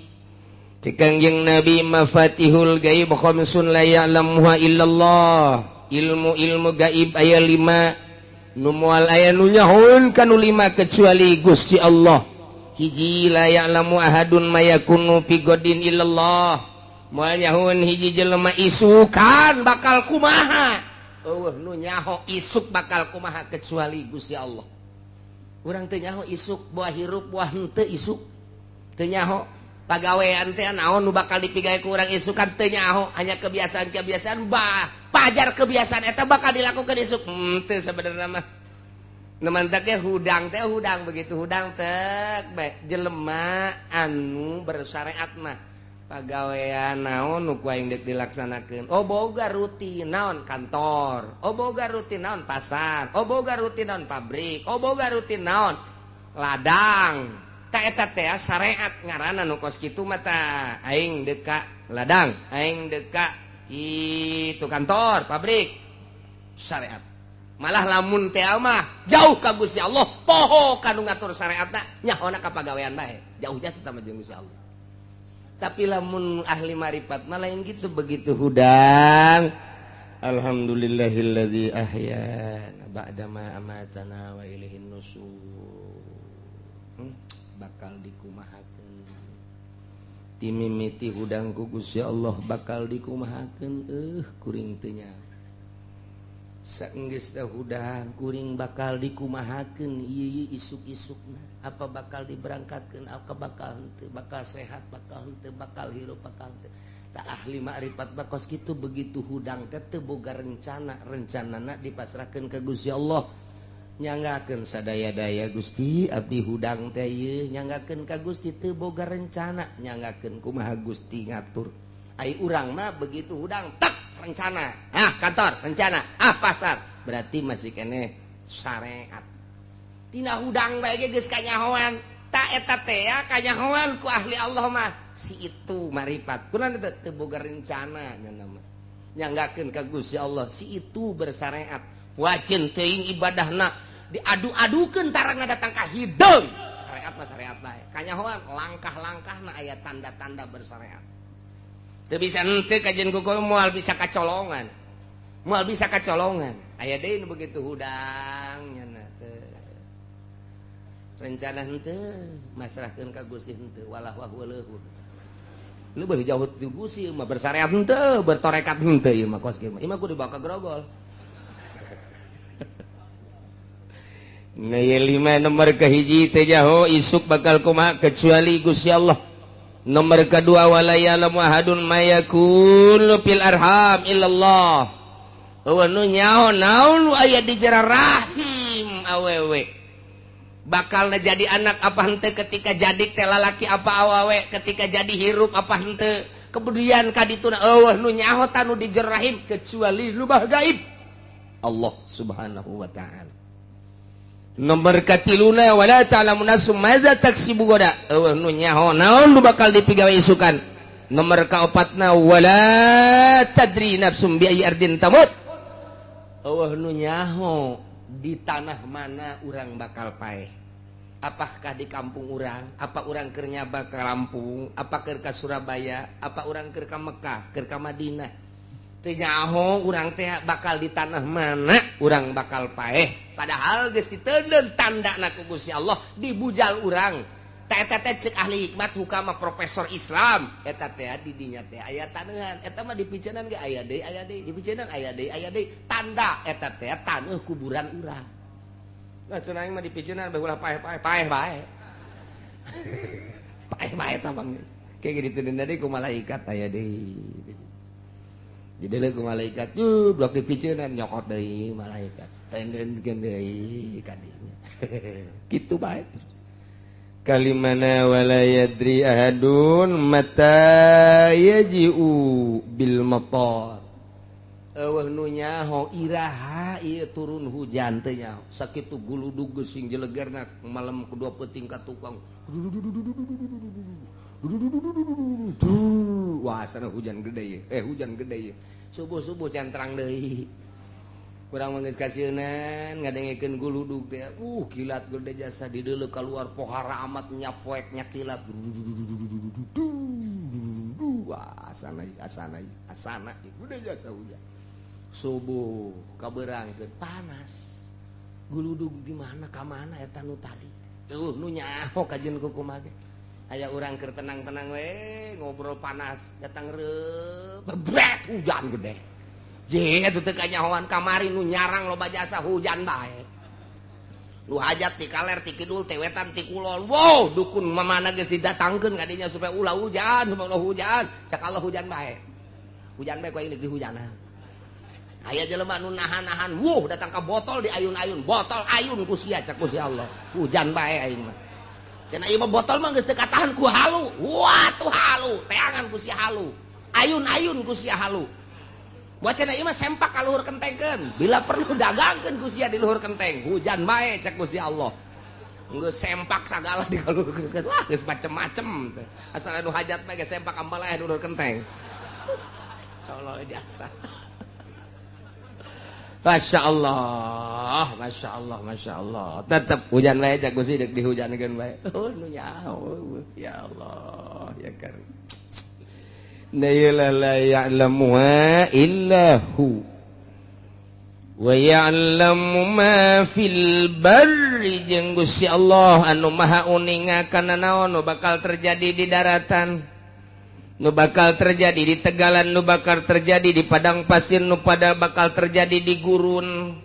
cek Kangjeng Nabi mafatihul gaib khamsun la ya'lamuha illallah. Ilmu-ilmu gaib aya 5 nu moal aya nu nyahoeun kanu 5 kecuali Gusti Allah. Hiji la ya'lamu ahadun ma yakunu fi godin illallah. Moal nyahoeun hiji jelema isukan bakal kumaha. Eueuh nu nyaho isuk bakal kumaha kecuali Gusti Allah. Urang teu nyaho isuk buah hirup buah henteu isuk. Teu nyaho pagawean teh naon nu bakal dipigawe ku urang isukan teu nyaho, hanya kebiasaan-kebiasaan bah pajar kebiasaan eta bakal dilakukan isuk. Teu sebenarnya mah. Nu mantak ge hudang teh hudang begitu hudang tek bae jelema anu bersyariat mah pagawean naon nu ku aing deuk dilaksanakeun. Oh boga rutin naon kantor, oh boga rutin naon pasar, oh boga rutin naon pabrik, oh boga rutin naon ladang. Ta eta teh syariat ngaranna nu kos kitu mah tah aing deuk ka ladang, aing deuk ka itu kantor, pabrik, syariat. Malah lamun teh mah jauh ka Gusti Allah, poho ka nu ngatur syariatna, nyahona ka pagawean bae. Jauh jasa tah mah jeung Gusti Allah. Tapi lamun ahli marifat mah lain gitu, begitu hudang alhamdulillahilladzi ahyana ba'da ma amatana wa ilaihin nusur. Bakal dikumahakeun timimiti hudang ku Gusti Allah bakal dikumahakeun kuring teu nya. Saenggeus teh hudang kuring bakal dikumahakeun ieu isuk-isukna, apa bakal diberangkatkeun, apa bakal henteu, bakal sehat, bakal henteu, bakal hirup, bakal henteu. Tah ahli makrifat bakos kitu begitu hudang teh teu boga rencana, rencanana dipasrahkeun ka Gusti Allah. Nyanggakeun sadaya-daya Gusti abdi hudang teh ieu nyanggakeun ka Gusti teu boga rencana, nyanggakeun kumaha Gusti ngatur. Ai urang mah begitu hudang tak rencana, ah kantor rencana, ah pasar, berarti masih keneh syariat. Tina hudang bae ge geus kanyahoan, ta eta teh kanyahoan ku ahli Allah mah si itu marifat. Kunaon teh teu boga rencana nya mah. Nyanggakeun ka Gusti Allah si itu bersyariat. Wajin teuing ibadahna diadu-adukeun tarangna datang ka hideung. Syariat mah syariat bae. Kanyahoan langkah-langkahna aya tanda-tanda bersyariat. Teu bisa henteu kajian ku moal bisa kacolongan. Moal bisa kacolongan. Aya deui nu begitu hudang nya teu. Rencana henteu masrahkeun ka Gusti henteu walah wah leuhur. Lu beuh jauh ti Gusti mah bersyariat henteu, bertorekat henteu ieu mah kos kieu mah. Ieu mah kudu dibawa ka grogol. Nah, 5 nomor kahiji teh jaho isuk bakal kumaha kecuali Gusti Allah. Nomor kedua wala ya'lamu ahadun ma yakunu fil arham illallah. Eueuh nu nyaho naon nu aya di jero rahim awewe. Bakal jadi anak apa henteu ketika jadi teh lalaki apa awewe, ketika jadi hirup apa henteu. Kemudian ka dituna eueuh nu nyaho tanu di jero rahim kecuali lubah gaib. Allah Subhanahu wa ta'ala. Nomor katiluna wala ta'lamu nafsum madza taksibu gada. Eueuh nu nyaho naon nu bakal dipigawe isukan. Nomor kaopatna wala tadri nafsum bi ayyi ardin tamut. Eueuh nu nyaho di tanah mana urang bakal paeh. Apakah di kampung urang, apa urang keur nyaba ka Lampung, apa keur ka Surabaya, apa urang keur ka Mekah, keur ka Madinah. Teu nyaho urang teh bakal di tanah mana urang bakal paeh. Padahal geus diteundeun tandana ku Gusti Allah dibujal urang. Ta eta teh ceuk ahli hikmat hukama profesor Islam. Eta teh di dinya teh aya taneuhan. Eta mah dipiceunan ge aya deui, dipiceunan aya deui, tanda eta teh taneuh kuburan urang. Nah cenah aing mah dipiceunan bae ulah paeh-paeh, paeh bae. Paeh bae tah bang. Kayak gitu diteundeun deui ku malaikat aya deui. Jadi leuh ku malaikat, yuh blok dipiceunan nyokot deui malaikat. Tendenkeun deui ka dinya. Kitu bae terus. Kalimana wala yadri ahadun mata yaji'u bil matar. Eueuh nu nyaho iraha ieu turun hujan teh nyaho. Sakitu guludug geus sing jelegerna malam kedua peuting ka tukang. Wah, sana hujan gede ye. Hujan gede ye. Subuh-subuh can terang deui. Kurang mah geus kasieunan ngadengekeun guludug teh. Kilat gede jasa di deuleu kaluar pohara amat nyapoek nyakilap. Wah, asana asana asana gede jasa hujan. Subuh kaberangkeun panas. Guludug di mana ka mana eta nu tadi. Eueuh nu nyaho kajeun kumaha ge. Aya urang keur tenang-tenang we ngobrol panas datang reup bebret hujan gede. Je eta teu kanyahoan kamari nu nyarang loba jasa hujan bae. Nu hajat ti kaler ti kidul ti wetan ti kulon. Wow, dukun mamana geus didatangkeun ka dinya supaya ulah hujan, supaya ulah hujan. Cak Allah hujan bae. Hujan bae ku aing deuk dihujanan. Aya jelema nu nahan-nahan, wuh datang ka botol di ayun-ayun, botol ayun ku sia cak ku si Allah. Hujan bae aing mah. Cenah ieu mah botol mah geus teu katahan ku halu. Wah tuh halu, teangan ku si halu. Ayun-ayun ku sia halu. Buat cenah ieu mah sempak ka luhur kentengkeun. Bila perlu dagangkeun ku sia di luhur kenteng. Hujan bae cak ku si Allah. Geus sempak sagala di luhur kenteng. Wah geus macem-macem teh. Asal anu hajat mah geus sempak ambalae di luhur kenteng. Allah jasa. Masya Allah, Masya Allah, Masya Allah. Tetap hujan bae cak Gusti deuk dihujankeun bae. Oh nu nyaho ya Allah ya karim. La ya'lamuha illa hu wa ya'lamu ma fil barri jeung Gusti Allah anu maha uninga kana naon nu bakal terjadi di daratan, nu bakal terjadi di tegalan, nu bakal terjadi di padang pasir, nu pada bakal terjadi di gurun.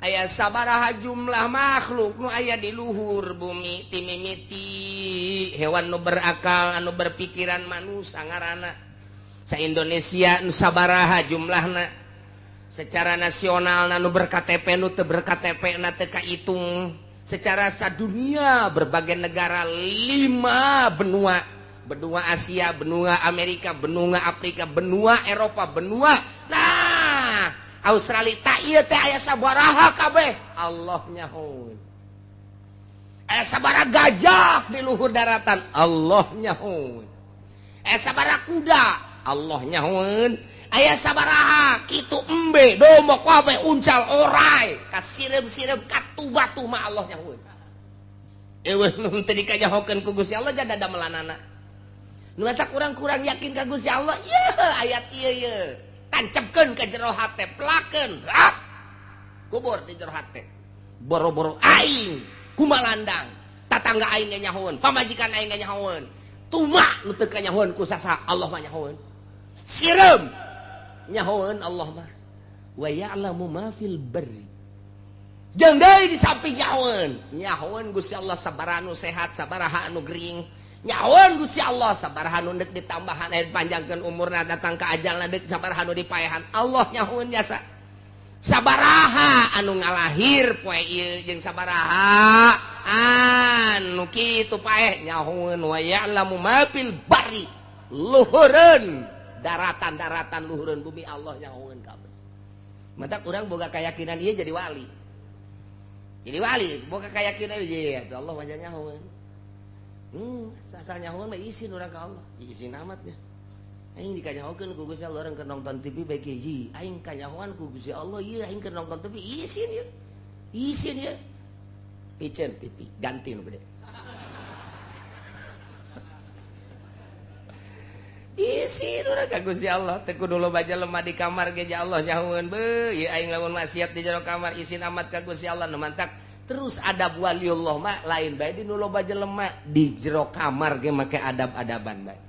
Aya sabaraha jumlah makhluk nu aya di luhur bumi timimiti hewan nu berakal anu berpikiran manusia ngaranna. Sa Indonesia nu sabaraha jumlahna secara nasional nu ber-KTP nu teu ber-KTP na teu kaitung, secara sadunia berbagai negara 5 benua, benua Asia, benua Amerika, benua Afrika, benua Eropa, benua nah Australia tak ieu teh aya sabaraha kabeh Allah nyahoeun. Aya sabaraha gajah di luhur daratan Allah nyahoeun. Aya sabaraha kuda Allah nyahoeun. Aya sabaraha kitu embe domba kabeh uncal orai kasireum-sireum katu batu mah Allah nyahoeun. Eueuh nu teu dikanyahokeun ku Gusti Allah jada damelanana. Nu eta kurang-kurang yakin ka Gusti Allah yeuh ayat ieu yeuh tancepkeun ka jero hate pelakeun rak kubur di jero hate boro-boro aing kumalandang tatangga aing ge nyahoeun pamajikan aing ge nyahoeun tuma nu teu kanyahoeun ku sasa Allah mah nyahoeun sireum nyahoeun Allah mah wa ya'lamu ma fil barri jeung deui di samping nyahoeun nyahoeun Gusti Allah sabaraha nu sehat sabaraha anu gering nyahoeun Gusti Allah sabaraha nu deuk ditambahan aya panjangkeun umurna datang ka ajalna deuk sabaraha nu dipaehan Allah nyahoeun jasa sabaraha anu ngalahir poe ieu jeung sabaraha anu kitu paeh nyahoeun wa ya'lamu ma fil barri luhureun daratan-daratan luhureun bumi Allah nyahoeun kabeh. Matak urang boga keyakinan ieu jadi wali. Jadi wali boga keyakinan ieu Allah mah nyahoeun. Asal nyahoeun mah isin urang ka Allah. Isin amat nya. Aing dikanyahokeun ku Gusti Allah urang keur nonton TV bae hiji. Aing kanyahoan ku Gusti Allah ieu aing keur nonton TV isin ieu. Isin ieu. Piceun TV ganti nu gede. Isin urang ka Gusti Allah teu kudu loba jelema di kamar ge ja Allah nyahoeun beuh ieu aing lamun maksiat di jero kamar isin amat ka Gusti Allah nu mantak. Terus adab waliullah mah lain bae di nu loba jelema di jero kamar ge make adab-adaban bae.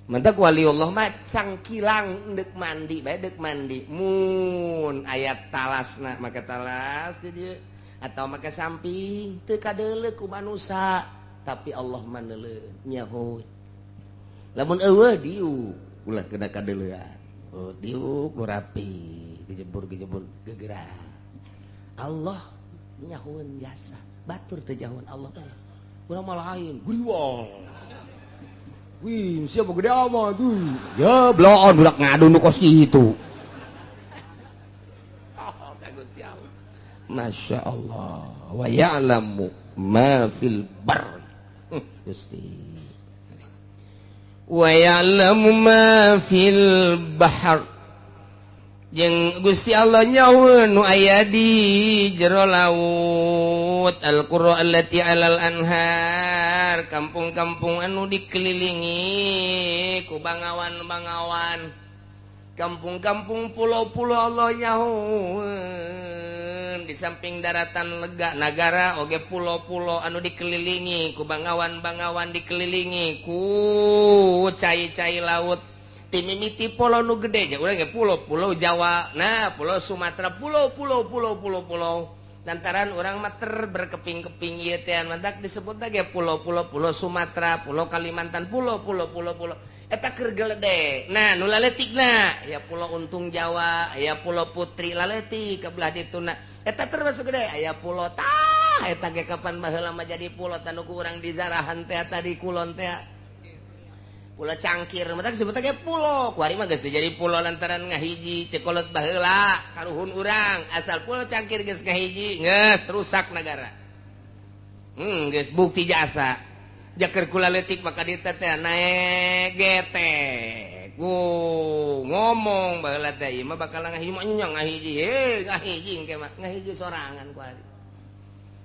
Mantak waliullah mah cangkilang deuk mandi bae deuk mandi mun aya talasna make talas di dieu atau make samping teu kadeuleu ku manusa tapi Allah mah neuleuh nyahoeun. Lamun eueuh diuk ulah kena kadeuleuan. Oh diuk nu rapi gejebur-gejebur gegerak. Allah nyahoeun jasa batur teu nyahoeun Allah urang mah lain guriwang wih siapa gede amat tuh ya bloon budak ngadu nu kos kitu. Oh ka Gusti Allah Masya Allah wa ya'lamu ma fil barri Gusti wa ya'lamu ma fil bahr Jeung Gusti Allah nyawa nu aya di jero laut al-qura allati alal anhar kampung-kampung anu dikelilingi ku bangawan-bangawan kampung-kampung pulau-pulau Allah nyahueun di samping daratan lega nagara oge pulau-pulau anu dikelilingi ku bangawan-bangawan dikelilingi ku cai-cai laut timimiti pulau nu gede ja urang ge pulau-pulau Jawa nah pulau Sumatera pulau-pulau pulau-pulau pulau lantaran urang mah ter berkeping-keping ieu teh mantak disebut ge pulau-pulau pulau Sumatera pulau Kalimantan pulau-pulau pulau-pulau eta keur geledek. Nah nu laletikna ya pulau Untung Jawa aya pulau Putri laletik ke belah dituna eta termasuk gede aya pulau tah eta ge kapan baheula mah jadi pulau tanu ku urang di zarahan teh tadi kulon teh pulau Cangkir mah disebut ge pulau ku ari mah geus jadi pulau lantaran ngahiji cekolot baheula karuhun urang asal pulau Cangkir geus ngahiji geus rusak nagara geus bukti jasa jaker kula letik maka dieu teh naek getek ngomong baheula teh ieu mah bakal ngahiji mah nya ngahiji heuh ngahiji engke mah ngahiji sorangan ku ari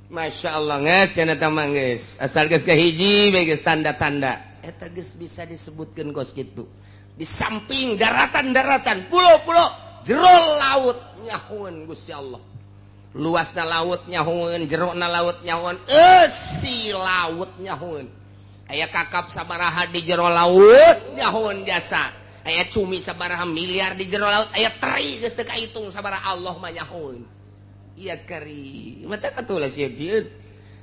masyaallah geus cenah teh mah geus asal geus ngahiji bae geus tanda-tanda eta geus bisa disebutkeun kos kitu di samping daratan-daratan pulau-pulau jero laut nyahueun Gusti Allah luasna laut nyahueun jerona laut nyahueun eusi laut nyahueun aya kakap sabaraha di jero laut nyahueun jasa aya cumi sabaraha miliar di jero laut aya teri geus teu kahitung sabaraha Allah mah nyahueun iya kari mata katulah sieun-sieun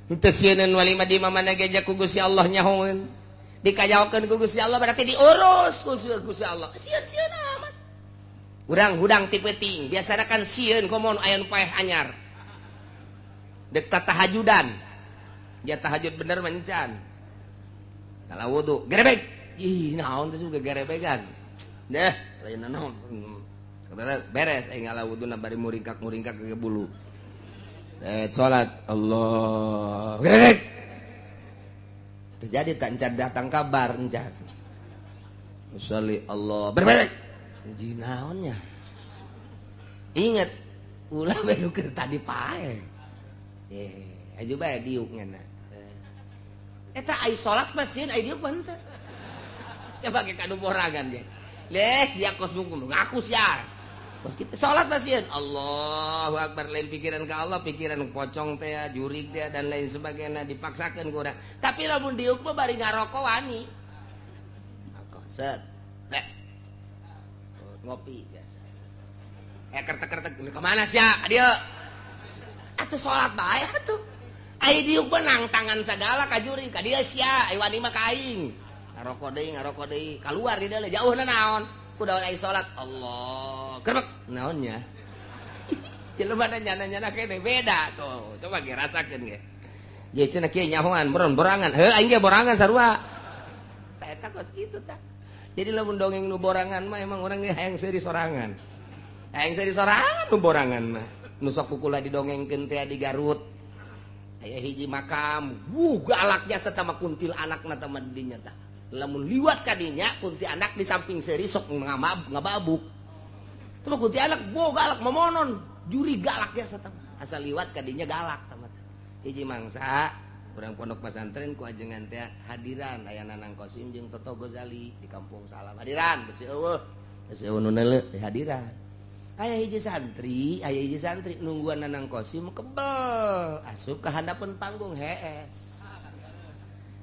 henteu sieuneun wali mah di mana ge ku Gusti Allah nyahueun dikajaokeun ku Gusti Allah berarti diurus ku Gusti Allah sieun-sieun amat urang hudang ti peuting biasana kan sieun komo aya nu paeh anyar dek tahajudan dia tahajud bener mencan kalau wudu gerebek ih naon teh juga gerebegan deh lain naon beres aing ngala wuduna bari muringkak-muringkak ke bulu salat Allah gerebek terjadi tak encan datang kabar encan sholli Allah berbek ji naonnya ingat ulah bae nu keur tadi pae aju bae diuk ngana eta ai salat mah sieun ai diuk mah henteu coba ge kanu borangan ge leh sia kos ngaku sia kos kitu salat mah sieun Allahu akbar lain pikiran ka Allah pikiran pocong teh jurig teh dan lain sebagainya dipaksakeun ku urang tapi lamun diuk mah bari ngaroko wani set les ngopi biasa kertek-kertek kemana sia ka dieu atuh salat bae atuh ai diuk menang tangan sagala ka juri ka dieu sia ai wani mah ka aing ngaroko deui kaluar di dieu jauhna naon ku daun ai salat Allah gerbek naonnya jelema nyana-nyana kene beda tuh coba ge rasakeun ge je cenah kieu nyahoan beron borangan heuh aing ge borangan sarua tah eta kos kitu tah jadi lamun dongeng nu borangan mah emang urang ge hayang seuri sorangan nu borangan mah nu sok kukula didongengkeun teh di Garut aya hiji makam galak jasa tama kuntil anakna tama dinya tah lamun liwat ka dinya kunti anak di samping seuri sok ngababuk tama kunti anak bo galak momonon juri galak jasa tama asal liwat ka dinya galak tama hiji mangsa urang pondok pesantren ku ajengan teh hadiran aya Nanang Kosim jeung Toto Gozali di kampung Salam hadiran besi eueuh nu neuleuh di hadiran aya hiji santri nungguan Nanang Kosim kebel asup ka handapeun panggung hees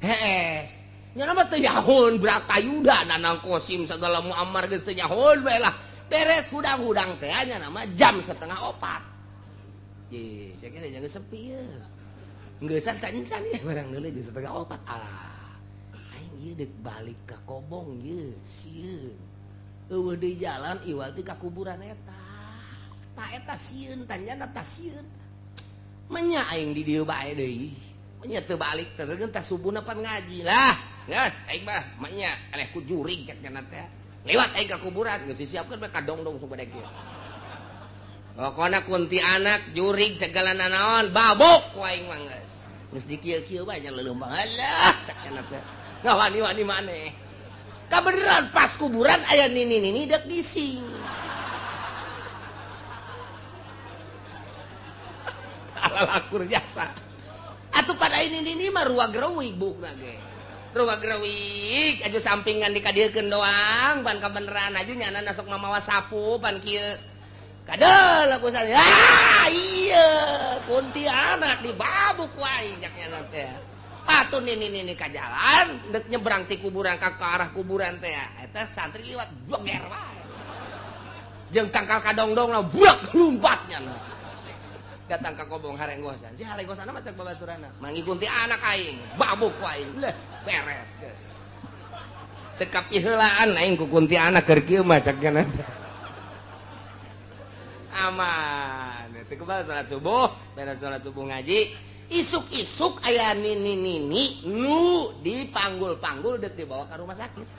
hees nya mah teu nyahoun Bratayuda Nanang Kosim sagala Muammar geus teu nyahoun bae lah beres hudang-hudang teh nya nama jam 3:30 ye cek ge jangan sepi ye geus encan ye barang deuleu jam 3:30 alah aing ieu deuk balik ka Kobong ye sieun eueuh deui jalan iwal ti ka kuburan eta ta eta sieun tanyana ta sieun menya aing di dieu bae deui menya teu balik teh teh subuhna pan ngaji lah geus aing mah menya eleh ku jurig cek nya teh lewat aing ka kuburan geus disiapkeun bae ka dongdong supaya kieu pokona kunti anak jurig segala nanaon babok ku aing mah geus geus dikieu-kieu bae nya leuleum alah cek nya teh ngawani-wani maneh kabeneran pas kuburan aya nini-nini dek gising. Lalakur jasa. Atuh pada ini nini mah ruag reuwig bukna ge. Ruag reuwig aju sampingan dikadiekeun doang pan kabeneran aju nyana sok mamawa sapu pan kieu. Kadel aku saya. Ah iya kuntilanak dibabuk wae nyak nyana teh. Atuh nini ka jalan dek nyebrang ti kuburan ka arah kuburan teh eta santri liwat joger wae. Jeung tangkal kadongdong lah buak lumpatnya nah. Datang ka kobong harenggosan. Si harenggosan mah cek babaturanna. Mangi kuntilanak aing, babuk aing. Leh, beres geus. Teu kapiheulaan aing ku kuntilanak keur kieu mah cek nya. Aman. Teu kebal salat subuh, beres salat subuh ngaji. Isuk-isuk aya nini-nini nu dipanggul-panggul dek dibawa ke rumah sakit.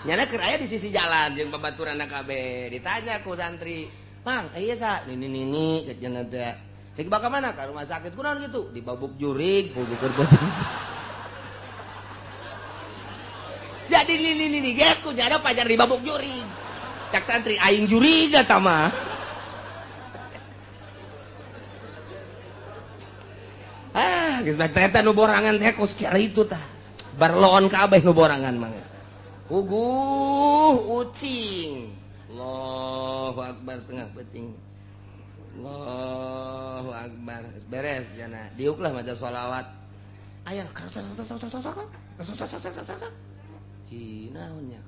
Nyana keur aya di sisi jalan jeung babaturanna kabeh. Ditanya ku santri, "Mang, iya sa nini-nini cek cenah teh. Cek dibawa ka mana? Ka rumah sakit. Kunaon kitu? Dibabuk jurig, bubukur beuteung." Jadi nini-nini ge ku nyana pajar dibabuk jurig. Cak santri aing jurig eta mah. Ah, geus bae eta nu borangan teh kos kieu tah. Barloon kabeh nu borangan mah. Puguh ucing. Allahu akbar tengah peuting. Allahu akbar. Geus beres jana. Diuk lah maca sholawat. Aya Cina nya.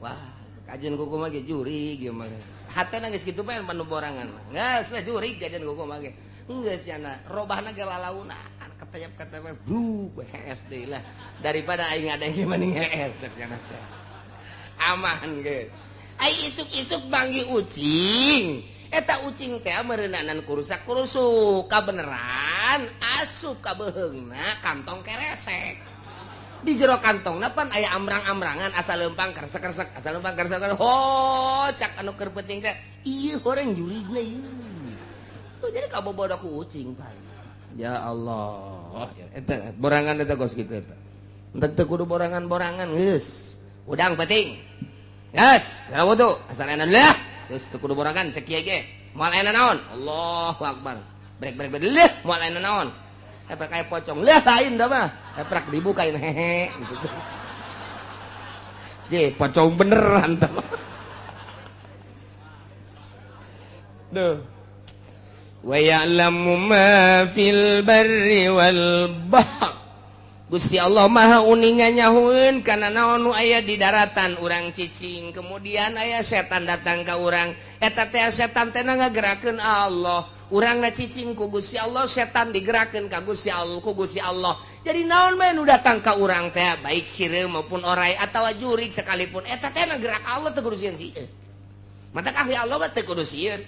Wah, kajian kuku mah ge jurig ieu mah. Hatena geus kitu bae nu borangan mah. Geus lah jurig kajian kuku mah ge. Geus jana robahna ge lalaunan ketayap-ketayap bru hees deui lah daripada aing ngadeng mending hees cek jana teh. Aman geus. Ai isuk-isuk banggi ucing. Eta ucing teh meureunanan kurusak-kurusuk kabeneran asup ka beuheungna kantong keresek. Di jero kantongna pan aya amrang-amrangan asa leumpang keresek-keresek asa leumpang keresek. Ho cak anu keur penting teh ieu horeng jurigna ieu. Tuh jadi kabobodo ku ucing paling. Ya Allah, eta borangan eta kos kitu eta. Entek teu kudu borangan-borangan geus. Udang penting. Geus, ya wudu, asal enak lah. Geus teu kudu borangan cek kieu ge. Moal aya naon? Allahu akbar. Brek brek brek leuh moal aya naon. Epek aya pocong leuh lain da mah. Eprak dibukain hehe gitu. Je, pocong beneran tah. Duh. Wa ya'lamu ma fil barri wal bahr. Gusti Allah Maha uninga nyahueun kana naon nu aya di daratan urang cicing, kemudian aya setan datang ka urang. Eta teh setan teh ngagerakeun Allah. Urang na cicing ku Gusti Allah, setan digerakeun ka Gusti Allah, ku Gusti Allah. Jadi naon bae nu datang ka urang teh, baik sireum maupun orai atawa jurig sekalipun, eta teh gerak Allah teu kudu sieun sieun. Matak ahli Allah mah teu kudu sieun.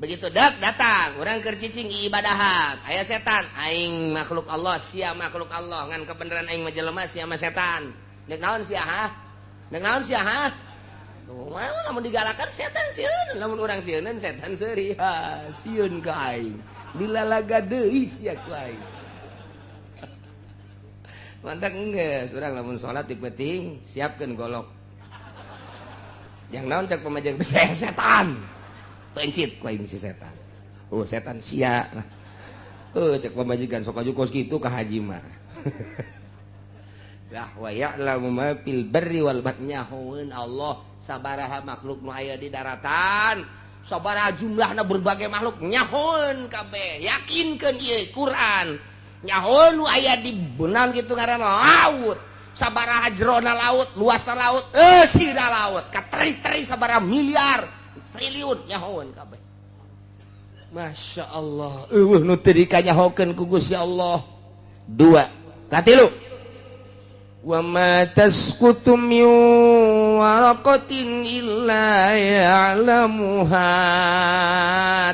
Begitu dak datang urang keur cicing ibadahan, aya setan, aing makhluk Allah, sia makhluk Allah, ngan kebenaran aing mah jelema sia mah setan. Deuk naon sia ha? Deuk naon sia ha? Tuh, lamun digalakan setan sieun, lamun urang sieunan setan seuri, ha, sieun ka aing. Dilalaga deui sia ku aing. Mantak geus urang lamun salat di peuting siapkeun golok. Yang naon cak pamajeng setan. Pencit ku aing si setan. Oh, setan sia. Oh, cek pamajikan sok aju kos kitu ka haji mah. Lah wa ya'lamu ma fil barri wal bahri, nyahoeun Allah sabaraha makhluk nu aya di daratan, sabaraha jumlahna berbagai makhluk nyahoeun kabeh. Yakinkeun ieu Quran. Nyahoeun nu aya di beunang kitu ngaranna laut. Sabaraha jerona laut, luasna laut, eusina laut, kateri-teri sabaraha miliar triliun nyahoeun kabeh. Masya Allah, eueuh nu teu dikanyahokeun ku Gusti Allah. Dua, katilu. Wa ma tasqutu min waraqatin illa ya'lamuha.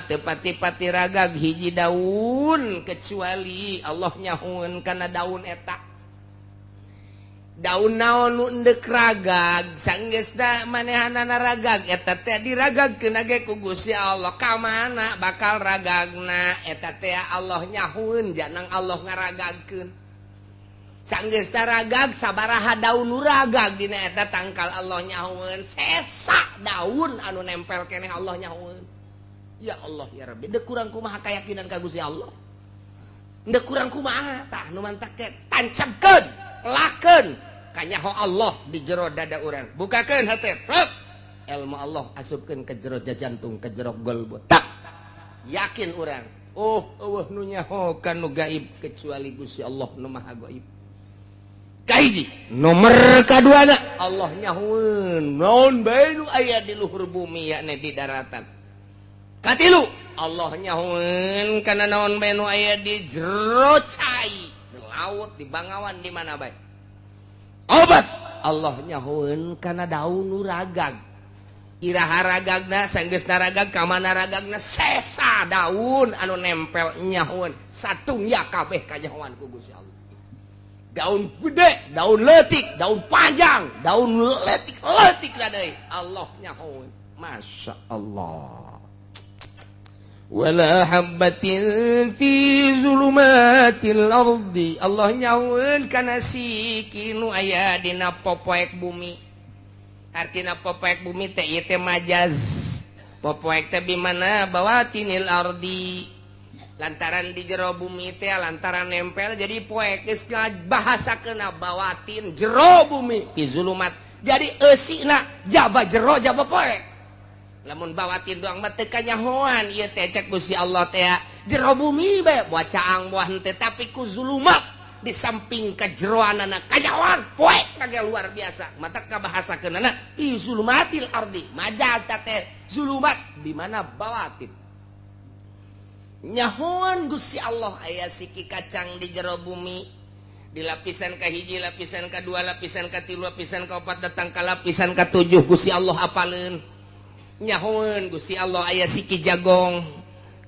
Teu pati-pati ragag hiji daun kecuali Allah nyahoeun kana daun eta. Daun naon nu endek ragag sanggeusna manehanana ragag eta teh diragagkeun ge ku Gusti Allah. Ka mana bakal ragagna eta teh Allah nyahueun janang Allah ngaragagkeun. Sanggeusna ragag sabaraha daun nu ragag dina eta tangkal Allah nyahueun, sesa daun anu nempel keneh Allah nyahueun. Ya Allah ya Rabbi, dek kurang kumaha keyakinan ka Gusti Allah, dek kurang kumaha. Tah, nu mantak teh tancapkeun, lakeun kanyaho Allah di jero dada urang, bukakeun hate prek, ilmu Allah asupkeun ke jero jantung, ke jero golbu, tak yakin urang, oh, eueuh nu nyaho ka nu gaib kecuali Gusti Allah nu Maha Gaib. Kahiji. Nomor kaduana, Allah nyahoeun naon bae nu aya di luhur bumi, yakni di daratan. Katilu, Allah nyahoeun kana naon bae nu aya di jero cai, di laut, di bangawan, di mana bae. Opat, Allah nyahoeun kana daun nu ragag, iraha ragagna, sanggeusna ragag ka mana ragagna, sesa daun anu nempel nyahoeun satungya kabeh kanyahoan ku Gusti Allah. Daun gede, daun leutik, daun panjang, daun leutik leutik lah deui Allah nyahoeun. Masya Allah. Wala habbatin fi zulumatil ardi, Allah nyahoeun kana siki nu aya dina popoek bumi. Artina popoek bumi teh ieu teh majaz. Popoek teh bimana bawatinil ardi, lantaran di jero bumi teh, lantaran nempel jadi poek, geus bahasakeun bawatin jero bumi, fi zulumat, jadi eusina jaba jero jaba poek. Lamun bawatin doang mah teu kanyahoan ieu teh. Cek Gusti Allah teh jero bumi bae, buah caang buah henteu, tapi ku zulumat di samping kejeroanana kanyahoan poek kage luar biasa. Mata kabahasakeunana fi zulumatil ardi, majaz teh zulumat di mana bawatin. Nyahoan Gusti Allah aya siki kacang di jero bumi, di lapisan kahiji, lapisan kedua, lapisan katilu, lapisan keempat, datang ke lapisan ketujuh, Gusti Allah apaleun. Nyahoan Gusti Allah aya siki jagong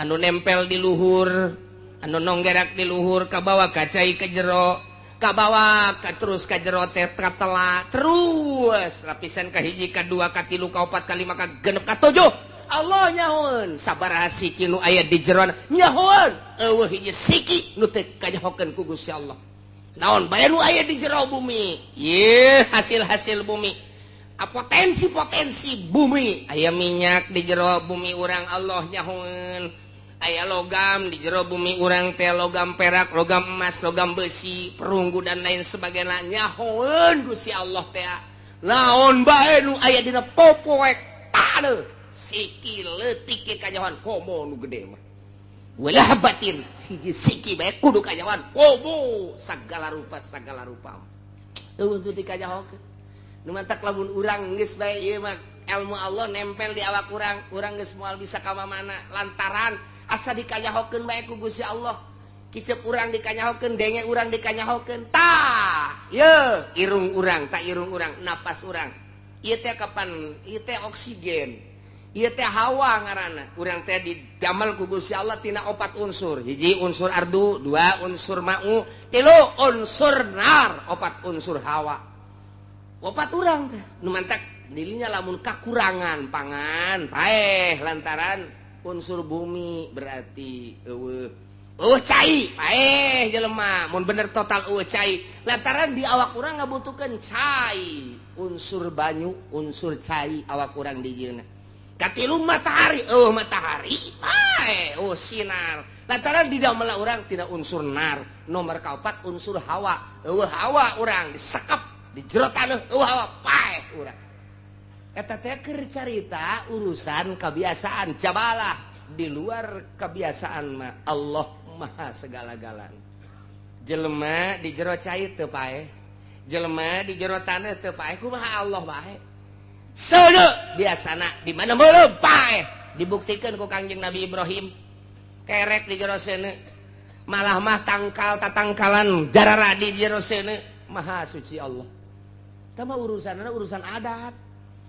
anu nempel di luhur, anu nonggerak di luhur, kabawa kacai ke jero, kabawa ka terus ka jero teh katela terus lapisan kahiji, kadua, katilu, kaopat, kalima, kagenep, katujuh. Allah nyahoan sabaraha siki nu aya di jeroan, nyahoan eueuh hiji siki nu teu kanyahokeun ku Gusti Allah. Naon bae nu aya di jero bumi, ye hasil-hasil bumi, potensi-potensi bumi, aya minyak di jero bumi urang, Allah nyahoan aya logam di jero bumi urang teh, logam perak, logam emas, logam besi, perunggu, dan lain sebagainya. Nyahoan Gusti Allah teh naon bae nu aya dina popoek taneuh, siki leutik ge kanyahoan, komo nu gede mah. Wala habatin, hiji siki bae kudu kanyahoan, komo sagala rupa, sagala rupa eueuh teu dikanyahokeun. Nu mantak lamun urang geus bae ieu mah ilmu Allah nempel di awak urang, urang geus moal bisa ka mana lantaran asa dikanyahokeun bae ku Gusti Allah. Kicep urang dikanyahokeun, denge urang dikanyahokeun, tah ye irung urang, tah irung urang, napas urang ieu teh kapan ieu teh oksigen, ieu teh hawa ngaranna. Urang teh didamel ku Gusti Allah tina opat unsur. Hiji unsur ardu, dua unsur ma'u, tilu unsur nar, opat unsur hawa. Opat urang teh. Nu mantak dirinya lamun kakurangan pangan paeh lantaran unsur bumi, berarti eueuh eueuh cai paeh jelema. Mun bener total eueuh cai lantaran di awak urang ngabutuhkeun cai, unsur banyu, unsur cai awak urang dijieunna. Katilu matahari, eueuh matahari paeh, eueuh sinar lantaran di damel urang tidak unsur nar. Nomor kaopat unsur hawa, eueuh hawa urang disekep di jero taneuh, eueuh hawa paeh urang. Eta teh keur carita urusan kebiasaan, jabalah di luar kebiasaan mah Allah Maha segala-galana. Jelema di jero cai teu paeh, jelema di jero taneuh teu paeh, kumaha Allah bae? Seuneu biasana di mana meuleum paeh, dibuktikan ku Kangjeng Nabi Ibrahim kerek di jero seuneu, malah mah tangkal tatangkalan jararadi di jero seuneu. Maha suci Allah. Tah mah urusanna urusan adat.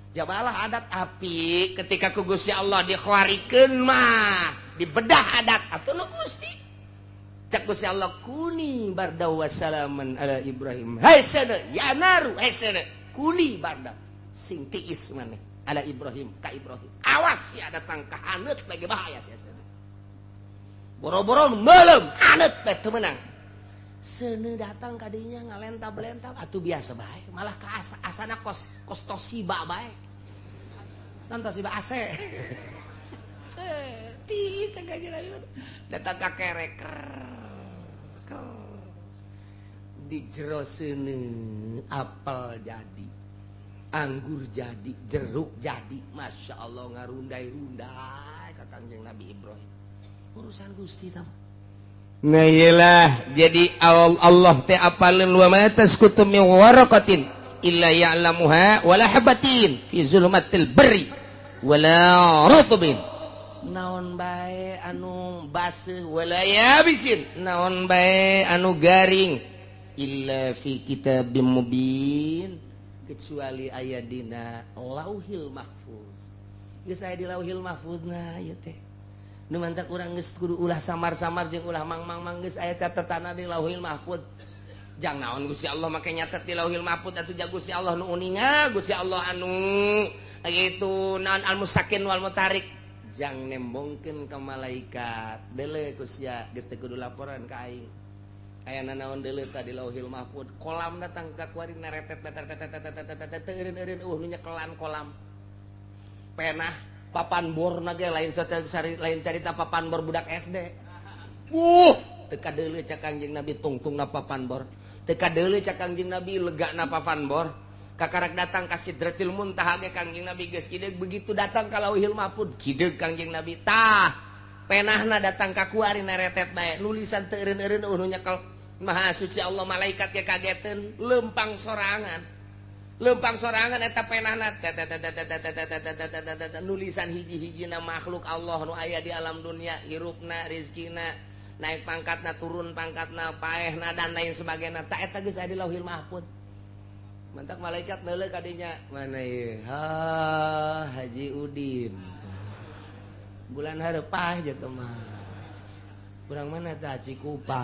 Jabalah adat api ketika ku Gusti Allah dikhawarikeun mah dibedah adat atuh nu Gusti. Cak Gusti Allah kuni barda wassalaman ala Ibrahim. Hai seuneu ya naru, hai seuneu kuni barda sing tiis maneh ala Ibrahim ka Ibrahim. Awas ya datang ka haneut bagi bahaya sia seuneu. Boro-boro meuleum haneut bae teu meunang. Seuneu datang kadinya ngalentab-lentab atuh biasa bae, malah ka asana kos kos Toshiba bae. Nan Toshiba AC. Ti datang ka kerek di jero seuneu, apel jadi, anggur jadi, jeruk jadi. Masya Allah, ngarundai-rundai ka Kangjeng Nabi Ibrahim. Urusan Gusti tah. Nah, iyalah, jadi Allah teh apaleun, wa ma tasqutu min waraqatin illa ya'lamuha wala habatin fi zulumatil barri wala rutbin, naon bae anu baseuh, wala yabisin, naon bae anu garing, illa fi kitabim mubin, kecuali aya dina Lauhil Mahfuz. Geus aya di Lauhil Mahfuz. Nah, ieu teh nu mantak urang geus kudu ulah samar-samar jeung ulah mang-mang-mang. Geus aya catetanna di Lauhil Mahfuz. Jang naon Gusti Allah make nyatet di Lauhil Mahfuz atuh? Ja Gusti Allah nu uninga, Gusti Allah anu itu naon, al musakin wal mutarik, jang nembongkeun ka malaikat, deuleu ku sia, geus teu kudu laporan ka aing. Aya nanaon, deuleu tadi Lauhil Mahfuz. Kolam datang ka kuari naretet teu eureun-eureun, nu nyekelan kolam penah papan bor ge lain, lain carita papan bor budak SD. Teu kadeuleu cak Kangjeng Nabi tungtungna papan bor, teu kadeuleu cak Kangjeng Nabi legana papan bor. Kakarak datang ka Sidratil Muntaha ge Kangjeng Nabi geus kideug. Begitu datang ka Lauhil Mahfuz, kideug Kangjeng Nabi. Tah, penahna datang ka kuari naretet bae, nulisan teu eureun-eureun, nu nyekel Maha Suci Allah. Malaikat ge kageteun, lempang sorangan, lempang sorangan eta penahna, nulisan hiji-hijina makhluk Allah nu aya di alam dunia, hirupna, rizkina, naik pangkatna, turun pangkatna, paehna, dan lain sebagainya. Tak, eta geus aya di Lauhil Mahfuz. Mantak malaikat neuleuh kadinya, mana ieu? Ha, Haji Udin, bulan hareup pah jatuh mah. Kurang mana tah? Cikupa.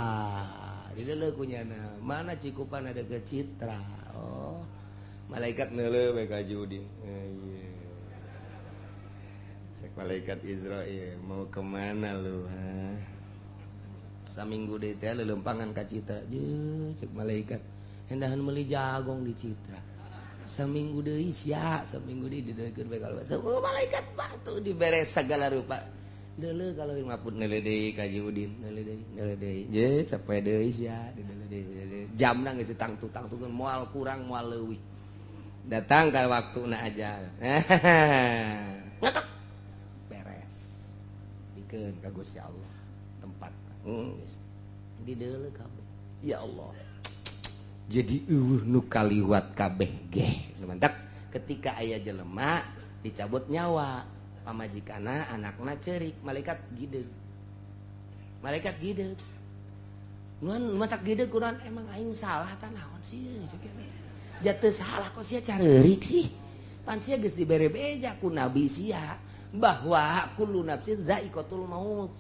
Dideuleuh kunyana, mana Cikupa ada ke Citra. Oh, malaikat neuleuh bae ka Haji Udin. Iya. Sek malaikat Israel, mau kemana lu, ha? Saminggu deui teh lelempangan ka Citra. Jeung cek malaikat, hendahan meuli jagong di Citra. Saminggu deui sia, saminggu deui dideuleukeun bae. Kalau oh, malaikat batu dibere segala rupa. Deuleuh kalau maput, neuleuh deui ka Haji Udin, neuleuh deui, neuleuh deui. Je sapoe deui sia, dideuleuh deui. Jamna geus tangtu-tangtukeun, moal kurang moal leuwih. Datang ka waktuna aja. Ngetok. Beres. Dikeun ka Gusti Allah tempat. Dideuleuh kabeh. Ya Allah. Jadi eueuh nu kaliwat kabeh geh. Mantak ketika aya jelema dicabut nyawa, pamajikana, anakna cerik, malaikat gideg. Malaikat gideg. Nuan matak gideg kunaon, emang aing salah tah naon sih? Jatuh salah kok sia careurik sih? Pan sia geus dibere beja ku nabi sia bahwa kullu nafsin zaiqatul maut.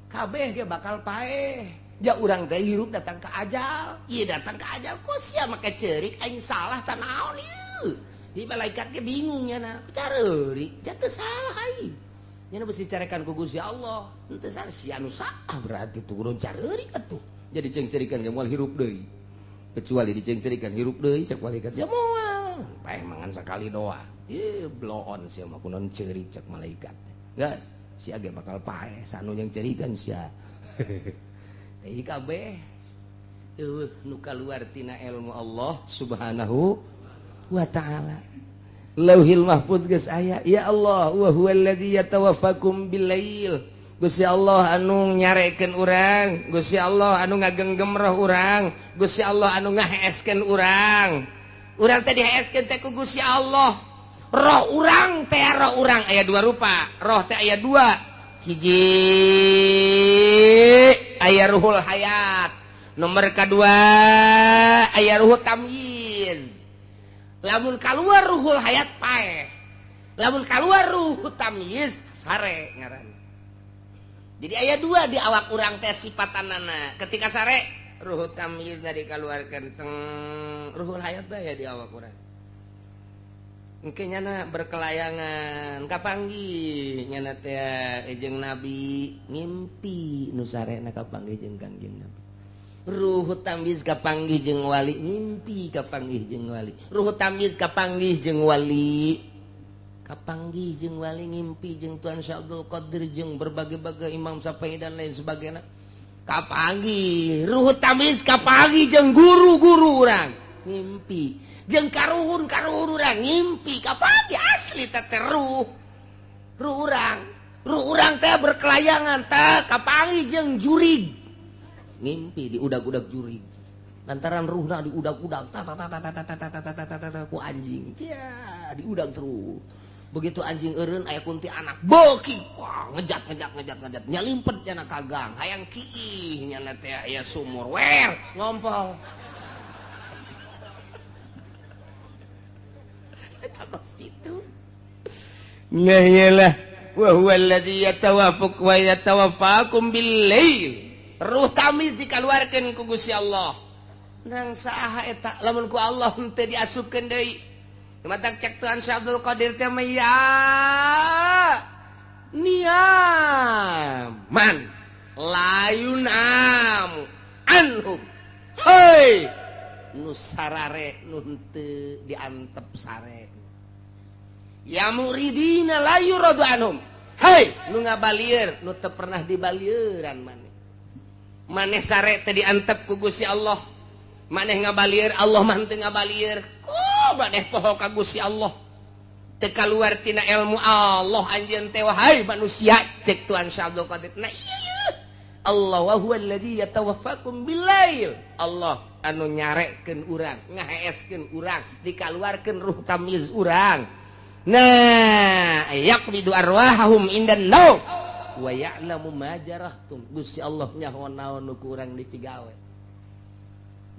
Kabeh ge bakal paeh. Ja urang teh hirup datang ke ajal. Ieu datang ke ajal kok sia make ceurik, aing salah tah naon ieu? Di malaikat ge bingung nya, careurik, jatuh salah aing. Nya besi carekan ku Gusti Allah. Henteu salah sia nu salah berarti turun careurik atuh. Jadi cengcerikan ge moal hirup deui. Kecuali dicengcerikan hirup deui cek malaikat, ya moal. Paeh mangan sakali doa. Ih, blow on sia mah, kunaon ceurik cek malaikat. Geus, sia ge bakal paeh sanu yang cerikan sia. Teh kabeh eueuh nu kaluar tina ilmu Allah Subhanahu wa ta'ala. Lauhil Mahfuz geus aya. Ya Allah, wa huwallazi yatawaffakum billail. Gusti Allah anu nyarekeun urang, Gusti Allah anu ngagenggem roh urang, Gusti Allah anu ngaheeskeun urang. Urang teh diheeskeun teh ku Gusti Allah. Roh urang teh, roh urang aya dua rupa. Roh teh aya dua. Hiji aya ruhul hayat, nomor kedua aya ruhul tamyiz. Lamun keluar ruhul hayat paeh, lamun keluar ruh tamyiz sare ngaran. Jadi aya dua di awak urang teh sifatanana. Ketika sare, ruh tamyiz dikeluarkan, teng ruhul hayat ya di awak urang. Engke nyana berkelayangan kapanggih nyana teh jeung nabi, ngimpi nu sarena kapanggih jeung Kangjeng Nabi. Ruh tamyiz kapanggih jeung wali, ngimpi kapanggih jeung wali. Ruh tamyiz kapanggih jeung wali. Kapanggih jeung wali ngimpi jeung Tuan Syekh Abdul Qadir jeung berbagai-bagai Imam Syafi'i dan lain sebagainya. Kapanggih ruh tamis kapanggih jeung guru-guru urang ngimpi jeung karuhun-karuhun urang ngimpi kapanggih asli teh ruh ruh urang teh berkelayangan teh kapanggih jeung jurig ngimpi diudag-udag jurig lantaran ruhna diudag-udag ta ta ta ta ta ta ta ta ta ta ku anjing cia diudag terus. Begitu anjing eureun aya kunti anak beuki wah ngejat ngejat ngejat ngejat nyalimpet nyana ka gang hayang kiih nyana teh aya sumur wer ngompol eta kos kitu nah iyalah wa huwa alladzi yatawaffaq wa yatawaffakum bil lail ruh tamis dikaluarkeun ku Gusti Allah nang saha eta lamun ku Allah henteu diasupkeun deui. Matak cek Tuhan Syekh Abdul Qadir teh mah ya niaman layun am anhum hei nu sarare nu henteu diantep sare ya muridina la yuradu anhum hei nu ngabalieur nu teu pernah dibalieuran maneh maneh sare teh diantep ku Gusti Allah maneh ngabalieur Allah mah henteu ngabalieur maneh poho ka Gusti Allah teu kaluar tina ilmu Allah anjeun teh wahai manusia cek Tuhan Syekh Abdul Qadir nah ieu Allah wa huwa allazi yatawaffakum billail Allah anu nyarekeun urang ngaheeskeun urang dikaluarkeun ruh tamyiz urang nah yaqbidu arwahahum indan naum wa ya'lamu ma jarahtum Gusti Allah nyaho naon nu ku urang dipigawe.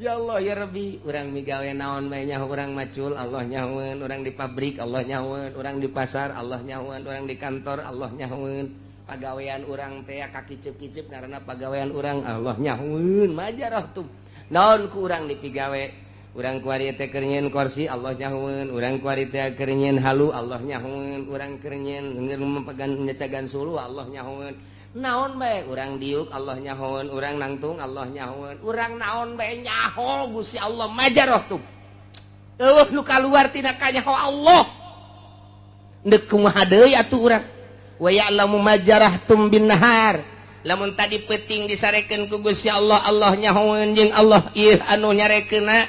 Ya Allah ya Rabbi, urang migawe naon bae nyaho urang macul Allah nyahoeun, urang di pabrik Allah nyahoeun, urang di pasar Allah nyahoeun, urang di kantor Allah nyahoeun, pagawean urang teh kakiceup-kiceup karena pagawean urang Allah nyahoeun, majarah tuh. Naon ku urang dipigawe, urang kuari teh keur nyieun kursi Allah nyahoeun, urang kuari teh keur nyieun halu Allah nyahoeun, urang keur nyieun memegan nyecagan sulu Allah nyahoeun. Naon bae urang diuk Allah nyahoeun, urang nangtung Allah nyahoeun, urang naon bae nyaho Gusti Allah majarah tuh. Eueuh nu kaluar tina kanyaho Allah. Deuk kumaha deui atuh urang. Wa ya'lamu ma jarahtum bin nahar. Lamun tadi peuting disarekeun ku Gusti Allah, Allah nyahoeun jeung Allah ieu anu nyarekeunna.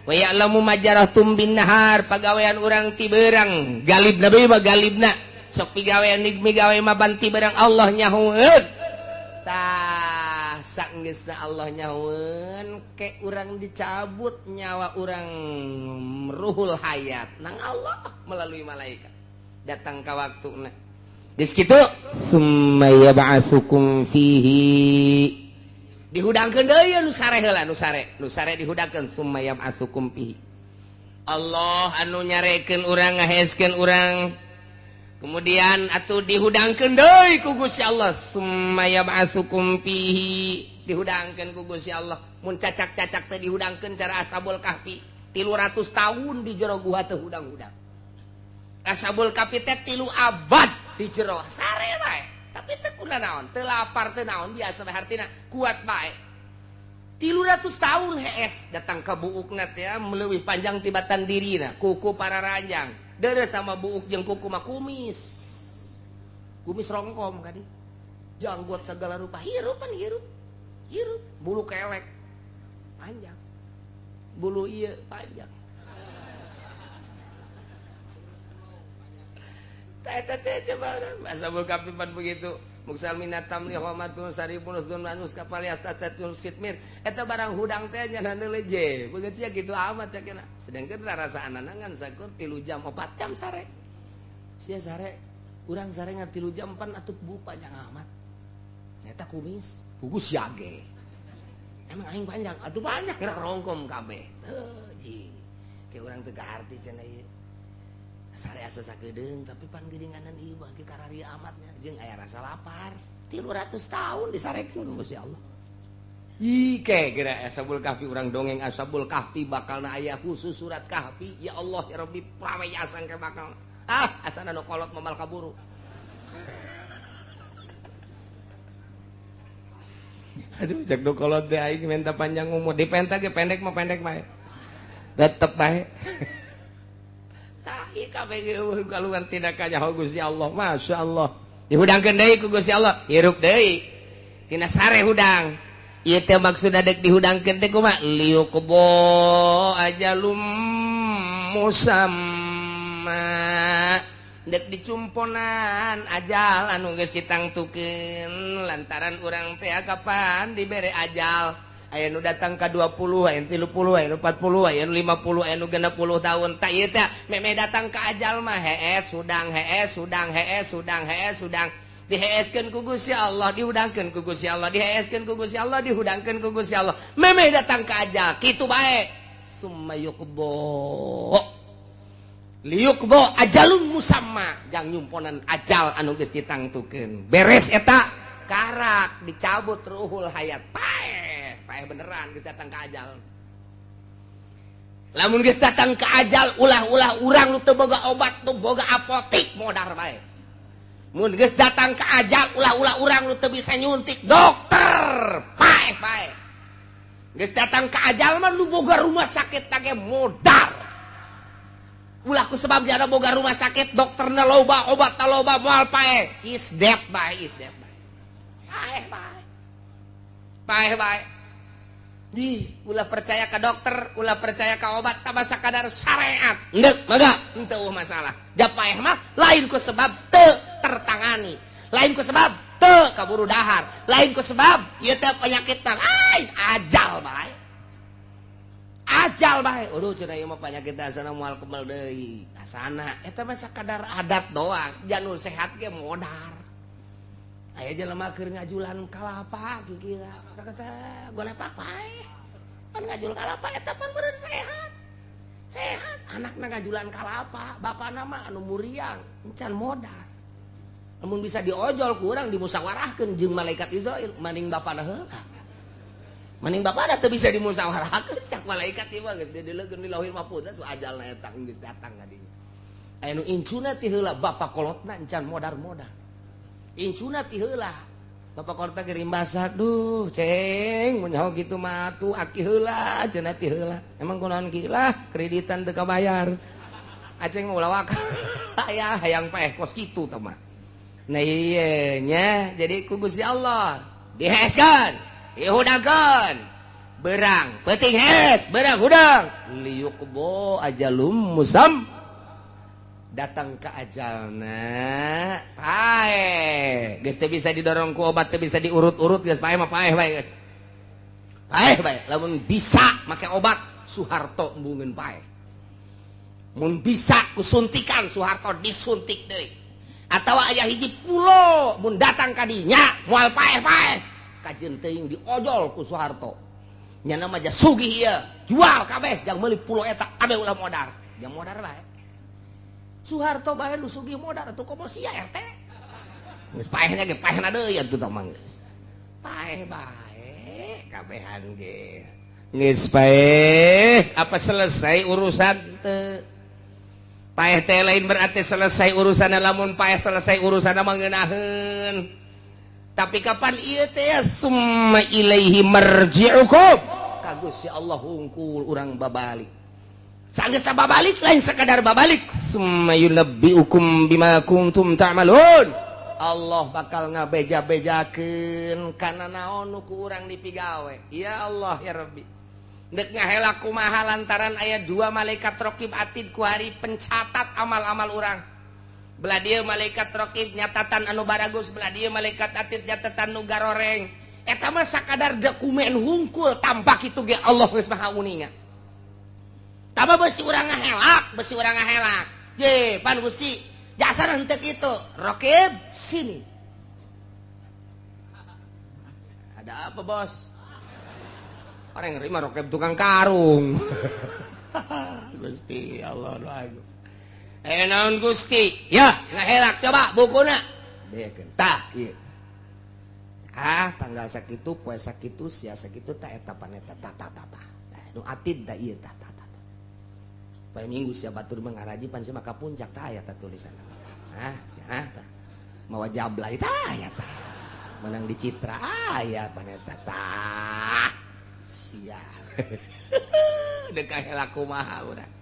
Wa ya'lamu ma jarahtum bin nahar, pagawean urang ti beurang, galibna bae mah galibna. Sok pigawean migawe mah banti barang Allah nyahoeun. Tah saenggeusna Allah nyahoeun ke urang dicabut nyawa urang ruhul hayat nang Allah melalui malaikat datang ka waktuna. Geus kitu summa yab'atsukum fihi dihudangkeun deui nu sare heula nu sare dihudangkeun summa yab'atsukum fihi. Allah anu nyarekeun urang ngaheskeun urang kemudian atuh dihudangkeun deui ku Gusti Allah summa yab'atsukum fihi dihudangkeun ku Gusti Allah mun cacak-cacak teh dihudangkeun cara Ashabul Kahfi 300 tahun di jero gua teh hudang-hudang. Ashabul Kahfi teh 3 abad di jero sare bae tapi teu kuna naon teu lapar teu naon biasa bae hartina kuat bae 300 tahun hees datang ka buukna teh leuwih panjang tibatan dirina kuku pararanjang deres sama buuk jeung kuku mah kumis. Kumis rongkom kadi. Janggot segala rupa hirup pan hirup. Hirup bulu kelek panjang. Bulu ieu panjang. Teh teh coba Ashabul Kahfi pan begitu. Muksal minatam li homatun saribun usdun manus kapal yastasatun skitmir. Eta barang hudang teh nya leje. Begitu sia kitu amat cakena. Sedangkan rasa anangan sakur 3 jam 4 jam sare. Sia sare, urang sare ngan 3 jam pan atuh bu panjang amat. Eta kumis, pugus yage. Emang aing panjang, atuh panjang gerak rongkom kabeh. Teu ji. Ke urang teu kaharti cenah ieu. Sare asa sakedeung tapi pan geuninganan ieu bagi kararia amatnya jeung aya rasa lapar. 300 tahun disarekeun ku Gusti Allah. Ih ke geura Ashabul Kahfi urang dongeng Ashabul Kahfi bakalna aya khusus surat Kahfi. Ya Allah ya Rabbi praweyasan ke bakal. Ah asana nu kolot momal kaburu. Aduh cek nu kolot teh aing minta panjang umur dipenta ge pendek mah pendek bae. Tetep bae. Tah Ieu kabeh eueuh kaluar tina kanyaho Gusti Allah. Masya Allah. Dihudangkeun deui ku Gusti Allah, hirup deui. Tina sare hudang. Ieu teh maksudna dek dihudangkeun teh kumaha? Liyuqdo ajalum musamma. Dek dicumponan ajal anu geus ditangtukeun lantaran urang teh kapan dibere ajal. Aya nu datang ka 20, aya nu 30, aya nu 40, aya nu 50, aya nu 60 tahun. Tak ieu teh memeh datang ka ajal mah hees hudang hees hudang hees hudang hees hudang. Diheeskeun ku Gusti Allah, dihudangkeun ku Gusti Allah, diheeskeun ku Gusti Allah, dihudangkeun ku Gusti Allah. Memeh datang ka ajal kitu bae. Summa yuqdo liyuqdo ajalun musamma, jang nyumponan ajal anu geus ditangtukeun. Beres eta karak dicabut ruhul hayat. Paeh, paeh beneran geus datang ka ajal. Lamun geus datang ka ajal ulah-ulah urang nu teu boga obat, nu boga apotik modar bae. Mun geus datang ka ajal ulah-ulah urang nu teu bisa nyuntik dokter, paeh bae. Geus datang ka ajal mah nu boga rumah sakit tage modar. Ulah ku sebab jada boga rumah sakit dokterna loba, obatna loba, moal paeh. Is dead bae, is dead bae. Paeh bae. Paeh bae. Di ulah percaya ka dokter, ulah percaya ka obat, tambah sakadar syariat. Endek mangga, henteu masalah. Ja paeh mah lain ku sebab teu tertangani, lain ku sebab teu kaburu dahar, lain ku sebab ieu teh penyakit lain ajal bae. Ajal bae. Aduh cenah ieu mah penyakit asana moal kebal deui. Asana eta mah sakadar adat doang, janur sehat ge modar. Aya jelema keur ngajulan kalapa kikira. Kata golepak paeh. Pan ngajul kalapa eta pan beureun sehat. Sehat anakna ngajulan kalapa, bapana mah anu muriang, encan modar. Lamun bisa diojol ku urang dimusyawarahkeun jeung malaikat Israil, maning bapana heula. Maning bapana teu bisa dimusyawarahkeun cak malaikat ieu mah geus dideleukeun di Lauhil Mahfuz atuh ajalna eta geus datang ka dinya. Aya nu incuna ti heula bapa kolotna encan modar-modar. Incuna ti heula bapak kolotna ge rimbasa, duh ceng mun nyaho kitu mah atuh aki heula cenah ti heula. Emang kunaon ki lah kreditan teu kabayar. Aceng mah ulah waka. Aya hayang paeh kos kitu tah mah. Nah ieu nya jadi ku Gusti Allah diheskeun, dihudangkeun. Berang peuting hes, berang hudang. Liyuqdo ajalum musam. Datang ke ajalna paeh. Geus teu bisa didorong ku obat, teu bisa diurut-urut geus paeh mah paeh bae geus. Paeh bae. Lamun bisa make obat Soeharto embungeun paeh. Mun bisa ku suntikan Soeharto disuntik deui. Atawa aya hiji pulo mun datang ka dinya moal paeh-paeh. Kajeun teuing diojol ku Soeharto. Nyana mah ja sugih ieu, jual kabeh jang meuli pulo eta kabeh ulah modar. Jang modar bae. Soeharto bae nu sugih modar atuh komo sia RT. Geus paehna ge paehna deui atuh tah mah geus. Paeh bae kabehan ge. Geus paeh, apa selesai urusan teu? Paeh teh lain berarti selesai urusan, lamun paeh selesai urusan mah ngeunaheun. Tapi kapan ieu teh summa ilaihi marji'ukum. Ka Gusti Allah hungkul urang babalik. Sanggeus babalik lain sekadar babalik, summa yunabbi'ukum bima kuntum ta'malun. Allah bakal ngabeja-bejakeun kana naon nu ku urang dipigawe. Ya Allah ya Rabbi. Dek ngahela kumaha lantaran aya dua malaikat raqib atid ku hari pencatat amal-amal urang. Belah dieu malaikat raqib nyatatan anu baragus, belah dieu malaikat atid nyatatan nu garoreng. Eta mah sakadar dokumen hungkul tanpa kitu ge Allah geus maha uninga. Tama besi urang ngahelak, besi urang ngahelak. Je, pan Gusti, jasana henteu kitu. Raqib sini. Ada apa, Bos? Orang yang nerima rokep tukang karung. Gusti Allah agung. Naon Gusti? Ya, ngahelak coba bukuna. Bekeun tah ieu. Ah, tanggal sakitu, poe sakitu, sia sakitu tah eta paneta tah tah tah tah. Nu atid tah ieu tah tah tah. Poe Minggu sia batur mah ngaraji pan sia maka puncak tah aya tah tulisanna. Hah, sia tah. Mawa jablay tah aya tah. Menang di Citra aya paneta tah. Sia. Dek kahelak kumaha urang.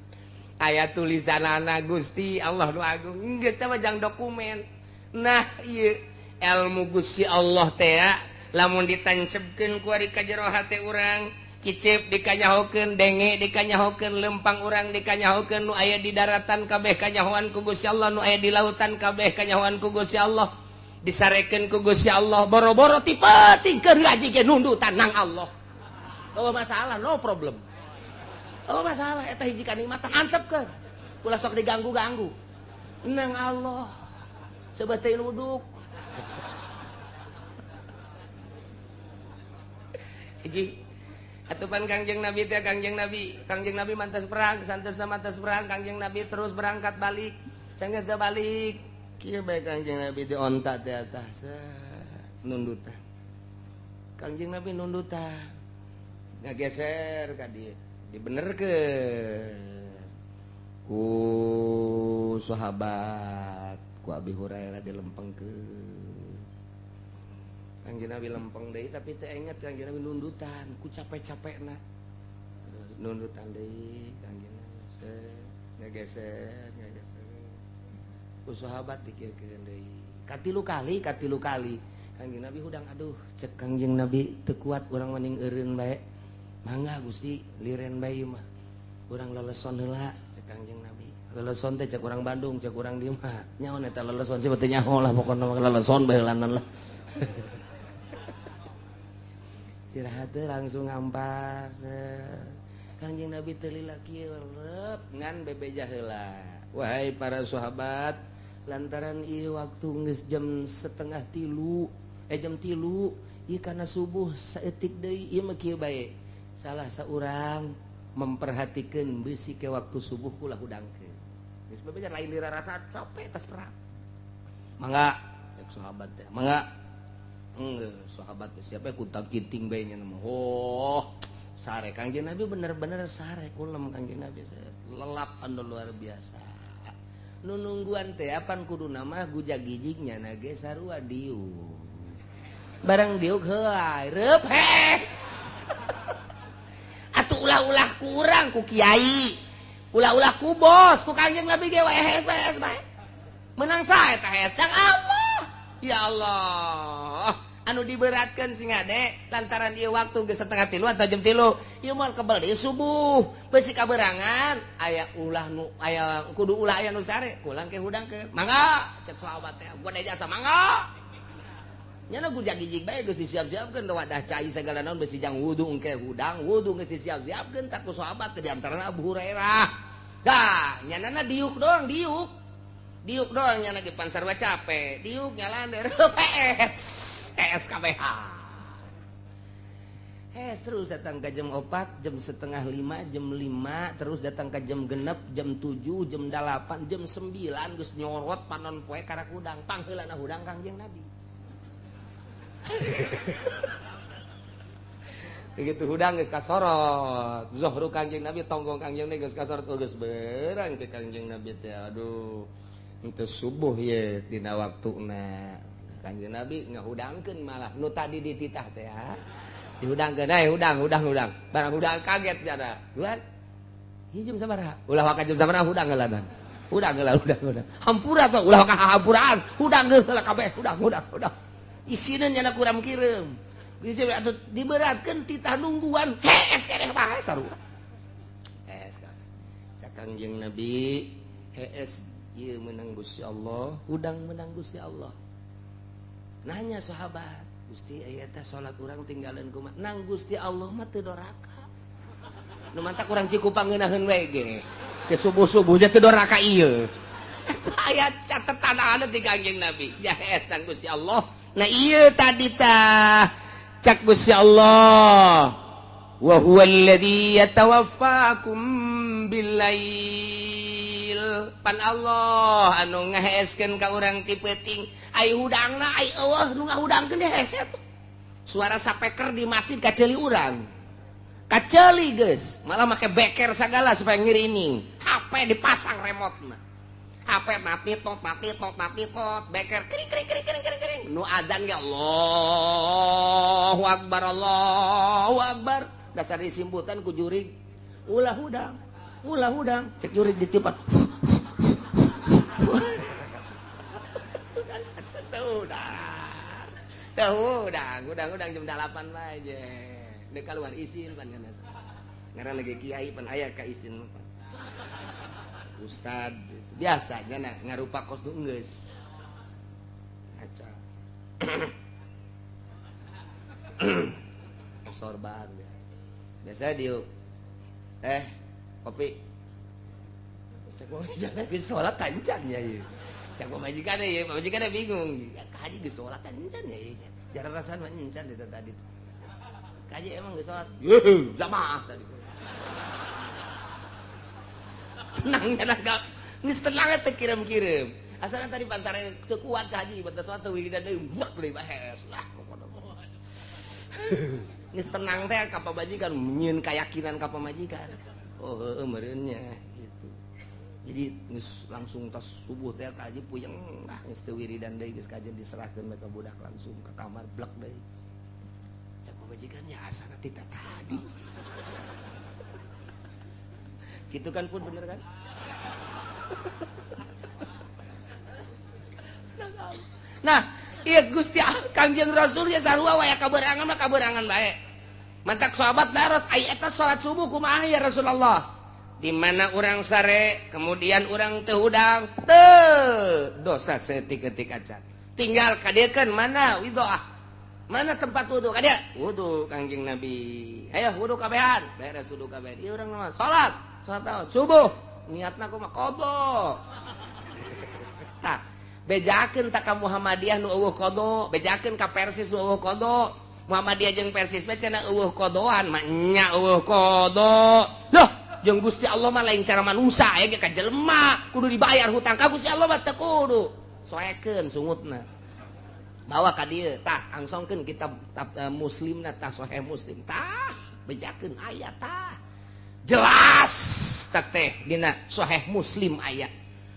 Aya tulisanana Gusti Allah nu agung geus teh mah jang dokumen. Nah ieu ilmu Gusti Allah teh lamun ditancepkeun ku ari ka jero hate urang, kicep dikanyahokeun, denge dikanyahokeun, lempang urang dikanyahokeun, nu aya di daratan kabeh kanyahoan ku Gusti Allah, nu aya di lautan kabeh kanyahoan ku Gusti Allah, disarekeun ku Gusti Allah, boro-boro ti peuting keur ngaji ge nundutan nang Allah. Oh masalah, no problem. Oh masalah eta hiji kanikmatan antepkeun. Ulah sok diganggu-ganggu. Nang Allah sebetulna nuduk. Hiji atupan Kangjeng Nabi teh Kangjeng Nabi mantas perang, santos mantas perang, Kangjeng Nabi terus berangkat balik. Sanggeus balik, kieu bae Kangjeng Nabi di onta teh atas nundutan. Kangjeng Nabi nundutan. Ngageser ka dieu, dibenerkeun ku sahabat, ku Abi Hurairah dilempengkeun. Kangjeng Nabi lempeng deui tapi teu inget Kangjeng Nabi nundutan ku capek-capekna. Nundutan deui Kangjeng Nabi ngageser, ngageser. Ku sahabat dikieukeun deui. Katilu kali Kangjeng Nabi hudang aduh cek Kangjeng Nabi teu kuat urang mending eureun bae. Mangga Gusti liren bae mah. Urang leleson heula cek Kangjeng Nabi. Leleson teh cek urang Bandung, cek urang dieu mah. Nyaho eta leleson sih teu nyaho lah pokona mah leleson bae heulanan lah. Istirahat langsung ngampar. Kangjeng Nabi teu lila kieu rep ngan bebeja heula. Wahai para sahabat, lantaran ieu waktu geus jam 2:30, jam 3, ieu kana subuh saeutik deui ieu mah kieu bae. Salah saurang memperhatikeun beusi ke waktu subuh ulah hudangkeun. Geus bebeja lain dirarasa capek tas perang. Mangga cek sahabat teh, mangga. Enggak, sahabat siapa kuntak kiting bae nya mah. Oh, sare Kangjeng Nabi bener-bener sare kulem Kangjeng Nabi lelap anu luar biasa. Nu nungguan teh apan kuduna mah gujagijig nyana ge sarua diuk. Barang diuk heuay reup hes. Atuh ulah-ulah kurang ku kiai. Ulah-ulah ku bos, ku Kangjeng Nabi ge wae hes bae hes bae. Menang sae teh hes kang Allah. Ya Allah. Anu diberatkan sing ade lantaran ieu waktu geus 2:30 atau jam 3 ieu moal kebel deui subuh beusi kaberangan aya ulah nu aya kudu ulah aya nu sare kulang ke hudang ke mangga cek sahabat teh gua jasa mangga nyana gujagijig bae geus disiap-siapkeun wadah cai sagala naon beusi jang wudu engke hudang wudu geus disiap-siapkeun tak ku sahabat teh di antarana Abu Hurairah dah nyanana diuk doang diuk doang nyana ge pan sarua capek diuk nyalander PS SKBH. Terus datang ke jam 4, jam 4:30, jam 5, terus datang ke jam 6, jam 7, jam 8, jam 9 geus nyorot panon poe karak hudang, pangheulana hudang Kangjeng Nabi. Begitu hudang geus kasorot, zuhru Kangjeng Nabi tonggong Kangjeng Nabi geus kasorot geus berang cek Kangjeng Nabi teh aduh henteu subuh ye dina waktuna. Kangjeng Nabi ngahudangkeun malah nu tadi dititah teh ya. Dihudangkeun eh hudang barang hudang kaget jada. Duan. Ieu jam sabaraha? Ulah waka jam sabaraha hudang heula dan. Hudang heula hudang. Hampura teh ulah waka hampuraan. Hudang heula kabeh hudang. Isina nyana kuram kireum. Geus atuh diberatkeun titah nungguan hees keneh bae sarua. Hees kabeh. Cak Kangjeng Nabi hees ieu meunang Gusti Allah, hudang meunang Gusti Allah. Nanya sahabat, Gusti aya teh salat urang tinggalan kumaha? Nang Gusti Allah mah teu doraka. Nu mantak urang Cikupang ngeunaheun we ge. Ke subuh-subuh teh teu doraka ieu. Eta aya catetan anu ti Kangjeng Nabi. Jahes nang Gusti Allah. Nah ieu tadi tah cak Gusti Allah. Wa huwa alladzi yatawaffakum billail. Pan Allah anu ngaheeskeun ka urang ti peuting. Ai hudangna ai eueuh nu ngahudangkeun hese tuh. Suara sapeker di masjid kaceuli urang. Kaceuli geus, malah make beker sagala supaya ngirining. HP dipasang remote-na. HP mati tot beker kring kring kring kring kring kring. Nu adzan ge Allahu akbar Allahu akbar. Dasar disimputan ku jurig ulah hudang. Ulah hudang, cek jurik ditiupan. Teu hudang, hudang jam 8 bae je. Deuk kaluar isin pan kana. Ngaran lagi kiai pan aya ka isin pan. Ustad biasa nya ngarupa kos nu geus. Aca. Sorban biasa. Biasa diuk. Kopi. Cek majikan geus salat kancan ya ieu. Cek majikan ieu, majikan bingung. Ya kaji geus salat kancan ya ieu. Jarang rasaan mah nyencan itu tadi. Kaji emang geus salat. Yeuh, jamaah tadi. Tenangnya dah, geus tenang teh kirim-kirim. Asalna tadi pansare teu kuat kaji, batas salat teu wiridan deui, buak deui bahes lah pokona. Geus tenang teh ka pamajikan, nyieun kayakinan ka pamajikan. Oh heueuh meureun nya gitu. Jadi geus langsung tas subuh teh kaji puyeng lah geus teu wiridan deui geus kaji diserahkeun ka budak langsung ka kamar blek deui. Cak pamajikan ya asana ti tadi. Gitu kan pun bener kan? Nah, iya Gusti Kangjeng Rasul ya sarua wae kaberangan mah kaberangan bae. Mantak sahabat daros ai eta salat subuh kumaha ya Rasulullah? Di mana urang sare, kemudian urang teu hudang, teu dosa saeutik-eutik acan. Tinggal kadiekeun mana widoah. Mana tempat wudu ka dia? Wudu Kangjeng Nabi. Ayo wudu kabehan, beres wudu kabehan. Ieu urang mah salat, salat naon? Subuh. Niatna kumaha? Qadha. Tah, bejakeun tak ka Muhammadiyah nu eueuh qadha, bejakeun ka Persis nu eueuh qadha. Muhammadiyah jeung Persis mah cenah eueuh qadhaan, mah nya eueuh qadha. Loh, jeung Gusti Allah mah lain cara manusia aya ge ka jelema, kudu dibayar hutang ka Gusti Allah mah teu kudu. Soekeun sungutna. Bawa ka dieu, tah angsongkeun kitab Muslimna tah Sahih Muslim tah, bejakeun aya tah. Jelas tah teh dina Sahih Muslim aya.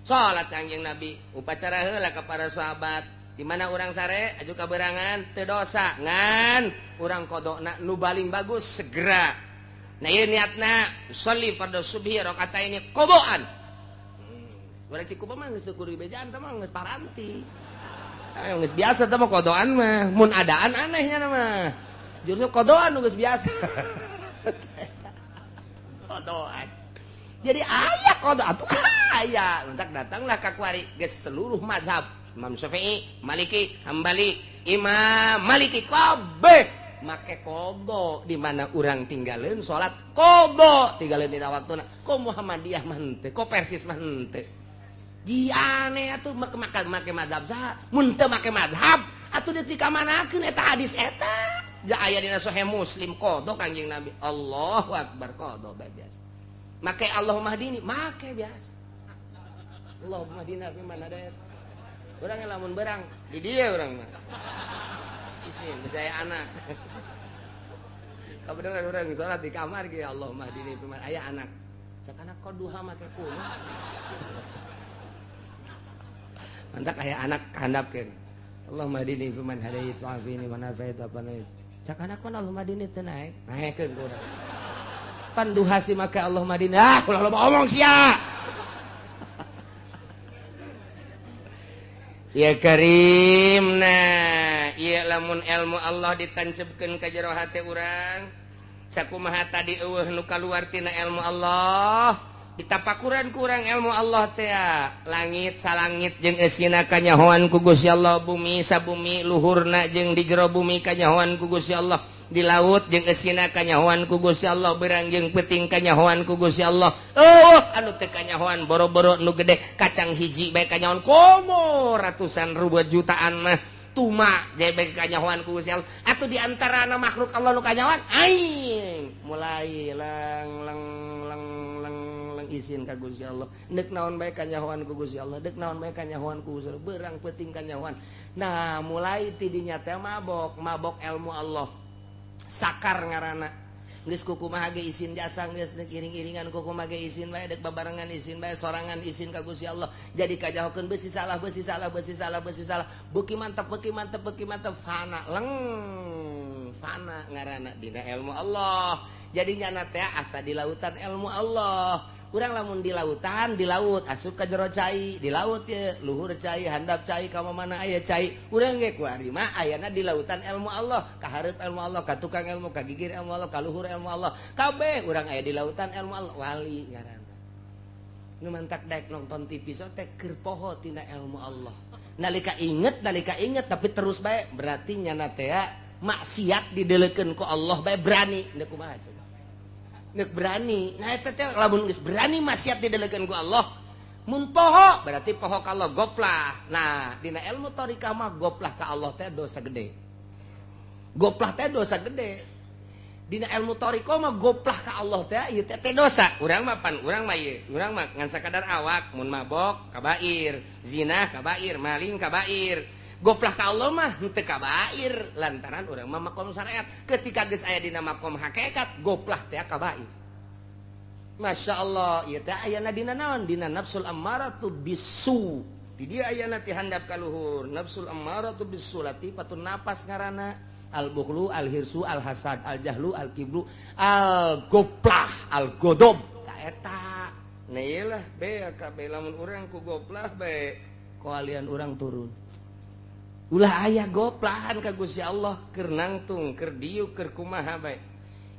Salat Kangjeng Nabi, upacara heula ka para sahabat. Di mana urang sare aju kaberangan teu dosa, ngan urang qadona nu baling bagus segera. Nah ieu niatna sholli fardhu subhi rakaataini qadaan. Urang Cikupa mah geus teu kudu dibejaan teh mah geus paranti. Geus biasa teh mah qadaan mah, mun adaan anehnya mah. Justru qadaan nu geus biasa. Qadaan. Jadi aya qada atuh aya. Entak datanglah ka kuari geus seluruh mazhab Imam Syafi'i, Maliki, Hambali, Imam Maliki kabeh make qada di mana urang tinggalin salat qada tinggalin dina waktuna. Ko Muhammadiyah mah henteu, ko Persis mah henteu. Di aneh atuh make mazhab saha? Mun teu make mazhab atuh deuk dikamanakeun eta hadis eta. Ja aya dina Sahih Muslim qada Kangjeng Nabi. Allahu akbar qada bae biasa. Make Allahumma hdini, make biasa. Allahumma hdina fi man hadait. Urang lamun berang di dieu urang mah. Isin saya anak. Kabeneran urang salat di kamar ge Allahumma hdini fi man aya anak. Cak anak kok duha make kuno. Mantak aya anak handapkeun. Allahumma hdini fi man hadait wa afini man afait apa naik. Cak anak mah Allahumma hdini teu naek. Naekeun ku urang. Pan duha si make Allahumma hdini. Ah, ulah loba omong sia. Ya Karim, nah ieu lamun ilmu Allah ditancepkeun ka jero hate urang, sakumaha tadi eueuh nu kaluar tina ilmu Allah, ditapakuran ku urang ilmu Allah teh langit salangit jeung eusina kanyahoan ku Gusti Allah, bumi sabumi luhurna jeung di jero bumi kanyahoan ku Gusti Allah, di laut jeung eusina kanyahoan ku Gusti Allah, berang jeung peuting kanyahoan ku Gusti Allah. Oh, anu teu kanyahoan boro-boro nu gede kacang hiji bae kanyahoan komo ratusan ribu jutaan mah tuma jebek kanyahoan ku Gusti Allah. Atuh di antarana makhluk Allah nu kanyahoan aing mulai lang lang lang lang lang isin ka Gusti Allah. Deuk naon bae kanyahoan ku Gusti Allah, deuk naon bae kanyahoan ku Gusti Allah, berang peuting kanyahoan. Nah, mulai ti dinya teh mabok, mabok ilmu Allah. Sakar ngaranna geus kukumaha ge isin jasa geus deuk iring-iringan kukumaha ge isin bae deuk babarengan isin bae sorangan isin ka Gusti Allah. Jadi kajahokeun beusi salah beusi salah beusi salah beusi salah beuki mantep beuki mantep beuki mantep fana leng fana ngaranna dina ilmu Allah. Jadi nyana teh asa di lautan ilmu Allah. Urang lamun di lautan, di laut asup ka jero cai, di laut ye luhur cai, handap cai, ka mana aya cai. Urang ge ku ari mah ayana di lautan ilmu Allah, ka hareup ilmu Allah, ka tukang ilmu, ka gigir ilmu Allah, ka luhur ilmu Allah. Kabeh urang aya di lautan ilmu Allah, wali ngaranna. Nu mantak daek nonton TV so teh keur poho tina ilmu Allah. Nalika inget tapi terus bae berarti nyana teh maksiat didelekeun ku Allah bae berani. Neuk kumaha coba? Nek berani, nah eta teh lamun geus berani maksiat didelekeun ku Allah, mun poho berarti poho ka Allah goplah. Nah, dina ilmu thariqah mah goplah ka Allah teh dosa gede. Goplah teh dosa gede. Dina ilmu thariqah mah goplah ka Allah teh ieu teh dosa. Urang mah pan urang mah ieu, urang mah ngan sakadar awak mun mabok kabair, zina kabair, maling kabair. Goplah ka Allah mah henteu kabair lantaran urang mah makom syariat. Ketika geus aya dina makom hakikat, goplah teh kabair. Masya Allah, ieu teh ayana dina naon? Dina nafsul ammaratu bisu. Di dieu ayana ti handap ka luhur, nafsul ammaratu bisu latifatun napas ngaranna. Al bukhlu, al hirsu, al hasad, al jahlu, al kibru, al goplah, al godob. Ta eta. Nah ieu lah be kabeh lamun urang ku goplah bae koalian urang turun. Ulah aya goplahan ka Gusti Allah keur nangtung, keur diuk, keur kumaha bae.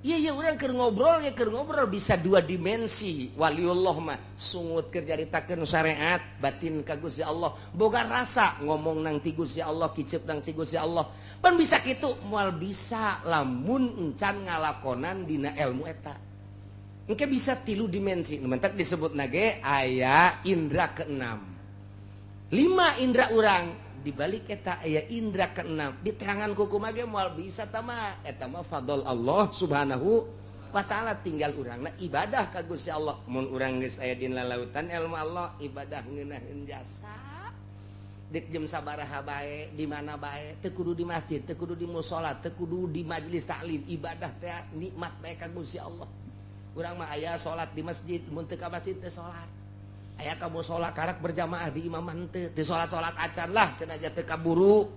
Iya iya urang keur ngobrol ya keur ngobrol bisa dua dimensi. Waliullah mah sungut keur nyaritakeun syariat, batin ka Gusti Allah. Boga rasa ngomong nang ti Gusti Allah, kicep nang ti Gusti Allah. Pan bisa kitu, moal bisa lamun encan ngalakonan dina ilmu eta. Engke bisa tilu dimensi. Nu mentak disebutna ge aya indra keenam. 5 indra urang dibalik eta aya indra keenam di tangan kuku mage moal bisa tama eta mah fadl Allah subhanahu wa ta'ala. Tinggal urangna ibadah ka Gusti Allah. Mun urang geus aya dina lautan ilmu Allah, ibadah ngeunaheun jasa dek jam sabaraha bae, di mana bae, teu kudu di masjid, teu kudu di musala, teu kudu di majelis taklim, ibadah teh nikmat bae ka Gusti Allah. Urang mah aya salat di masjid, mun teu ka masjid teu salat. Aya ka musala karak berjamaah di imam henteu, teu salat-salat acan lah cenah aja teu kaburu.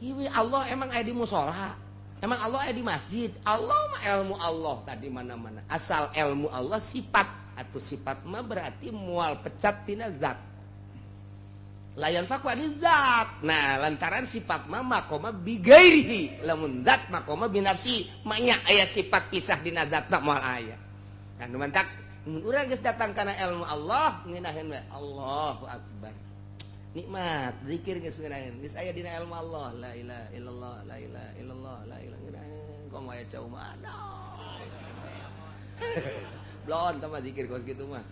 Ieu Allah emang aya di musala, emang Allah aya di masjid. Allah mah ilmu Allah tadi mana-mana. Asal ilmu Allah sifat atau sifat mah berarti mual pecat tina zat. Layan fakwa di zat. Nah, lantaran sifat mah makoma bigairihi, lamun zat makoma binafsi, manya aya sifat pisah dina zatna moal aya. Nah, nu mantak mun urang geus datang kana ilmu Allah ngeunaheun we Allahu akbar. Nikmat zikir geus ngeunaheun, geus aya dina ilmu Allah, la ilaha illallah, la ilaha illallah, la ilaha ngeunaheun. Komo aya cau mah aduh. Blon tah mah zikir kos kitu mah.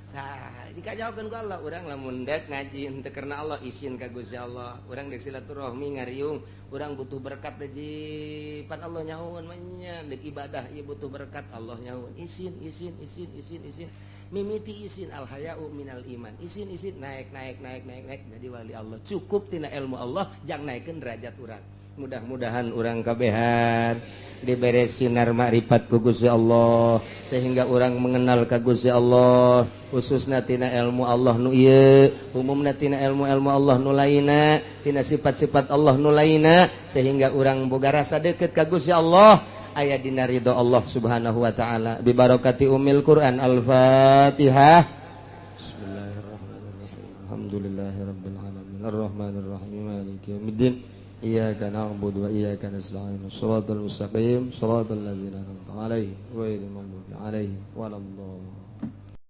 Tah, jika jawabkeun ku Allah, urang lamun dek ngaji henteu karena Allah, isin ka Gusti Allah. Urang dek silaturahmi ngariung, urang butuh berkat teh pan Allah nyahoeun mah nya, dek ibadah ieu butuh berkat Allah nyahoeun. Isin isin isin isin isin. Mimiti isin al haya'u minal iman. Isin isin naik naik naik naik naik jadi wali Allah. Cukup tina ilmu Allah jang naikeun derajat urang. Mudah-mudahan urang kabehan dibere sinar makrifat ku Gusti Allah sehingga urang mengenal ka Gusti Allah, khususna tina ilmu Allah nu ieu, umumna tina ilmu-ilmu Allah nu lainna, tina sifat-sifat Allah nu lainna, sehingga urang boga rasa deukeut ka Gusti Allah, aya dina ridho Allah Subhanahu wa taala. Bi barakati umil Quran. Al-Fatihah. Bismillahirrahmanirrahim. Alhamdulillahirabbil alamin arrahmanirrahim maliki yaumiddin. Iyyaka na'budu wa iyyaka nasta'in. Shiratal mustaqim, shiratal ladzina an'amta 'alaihim ghairil maghdubi 'alaihim waladdallin.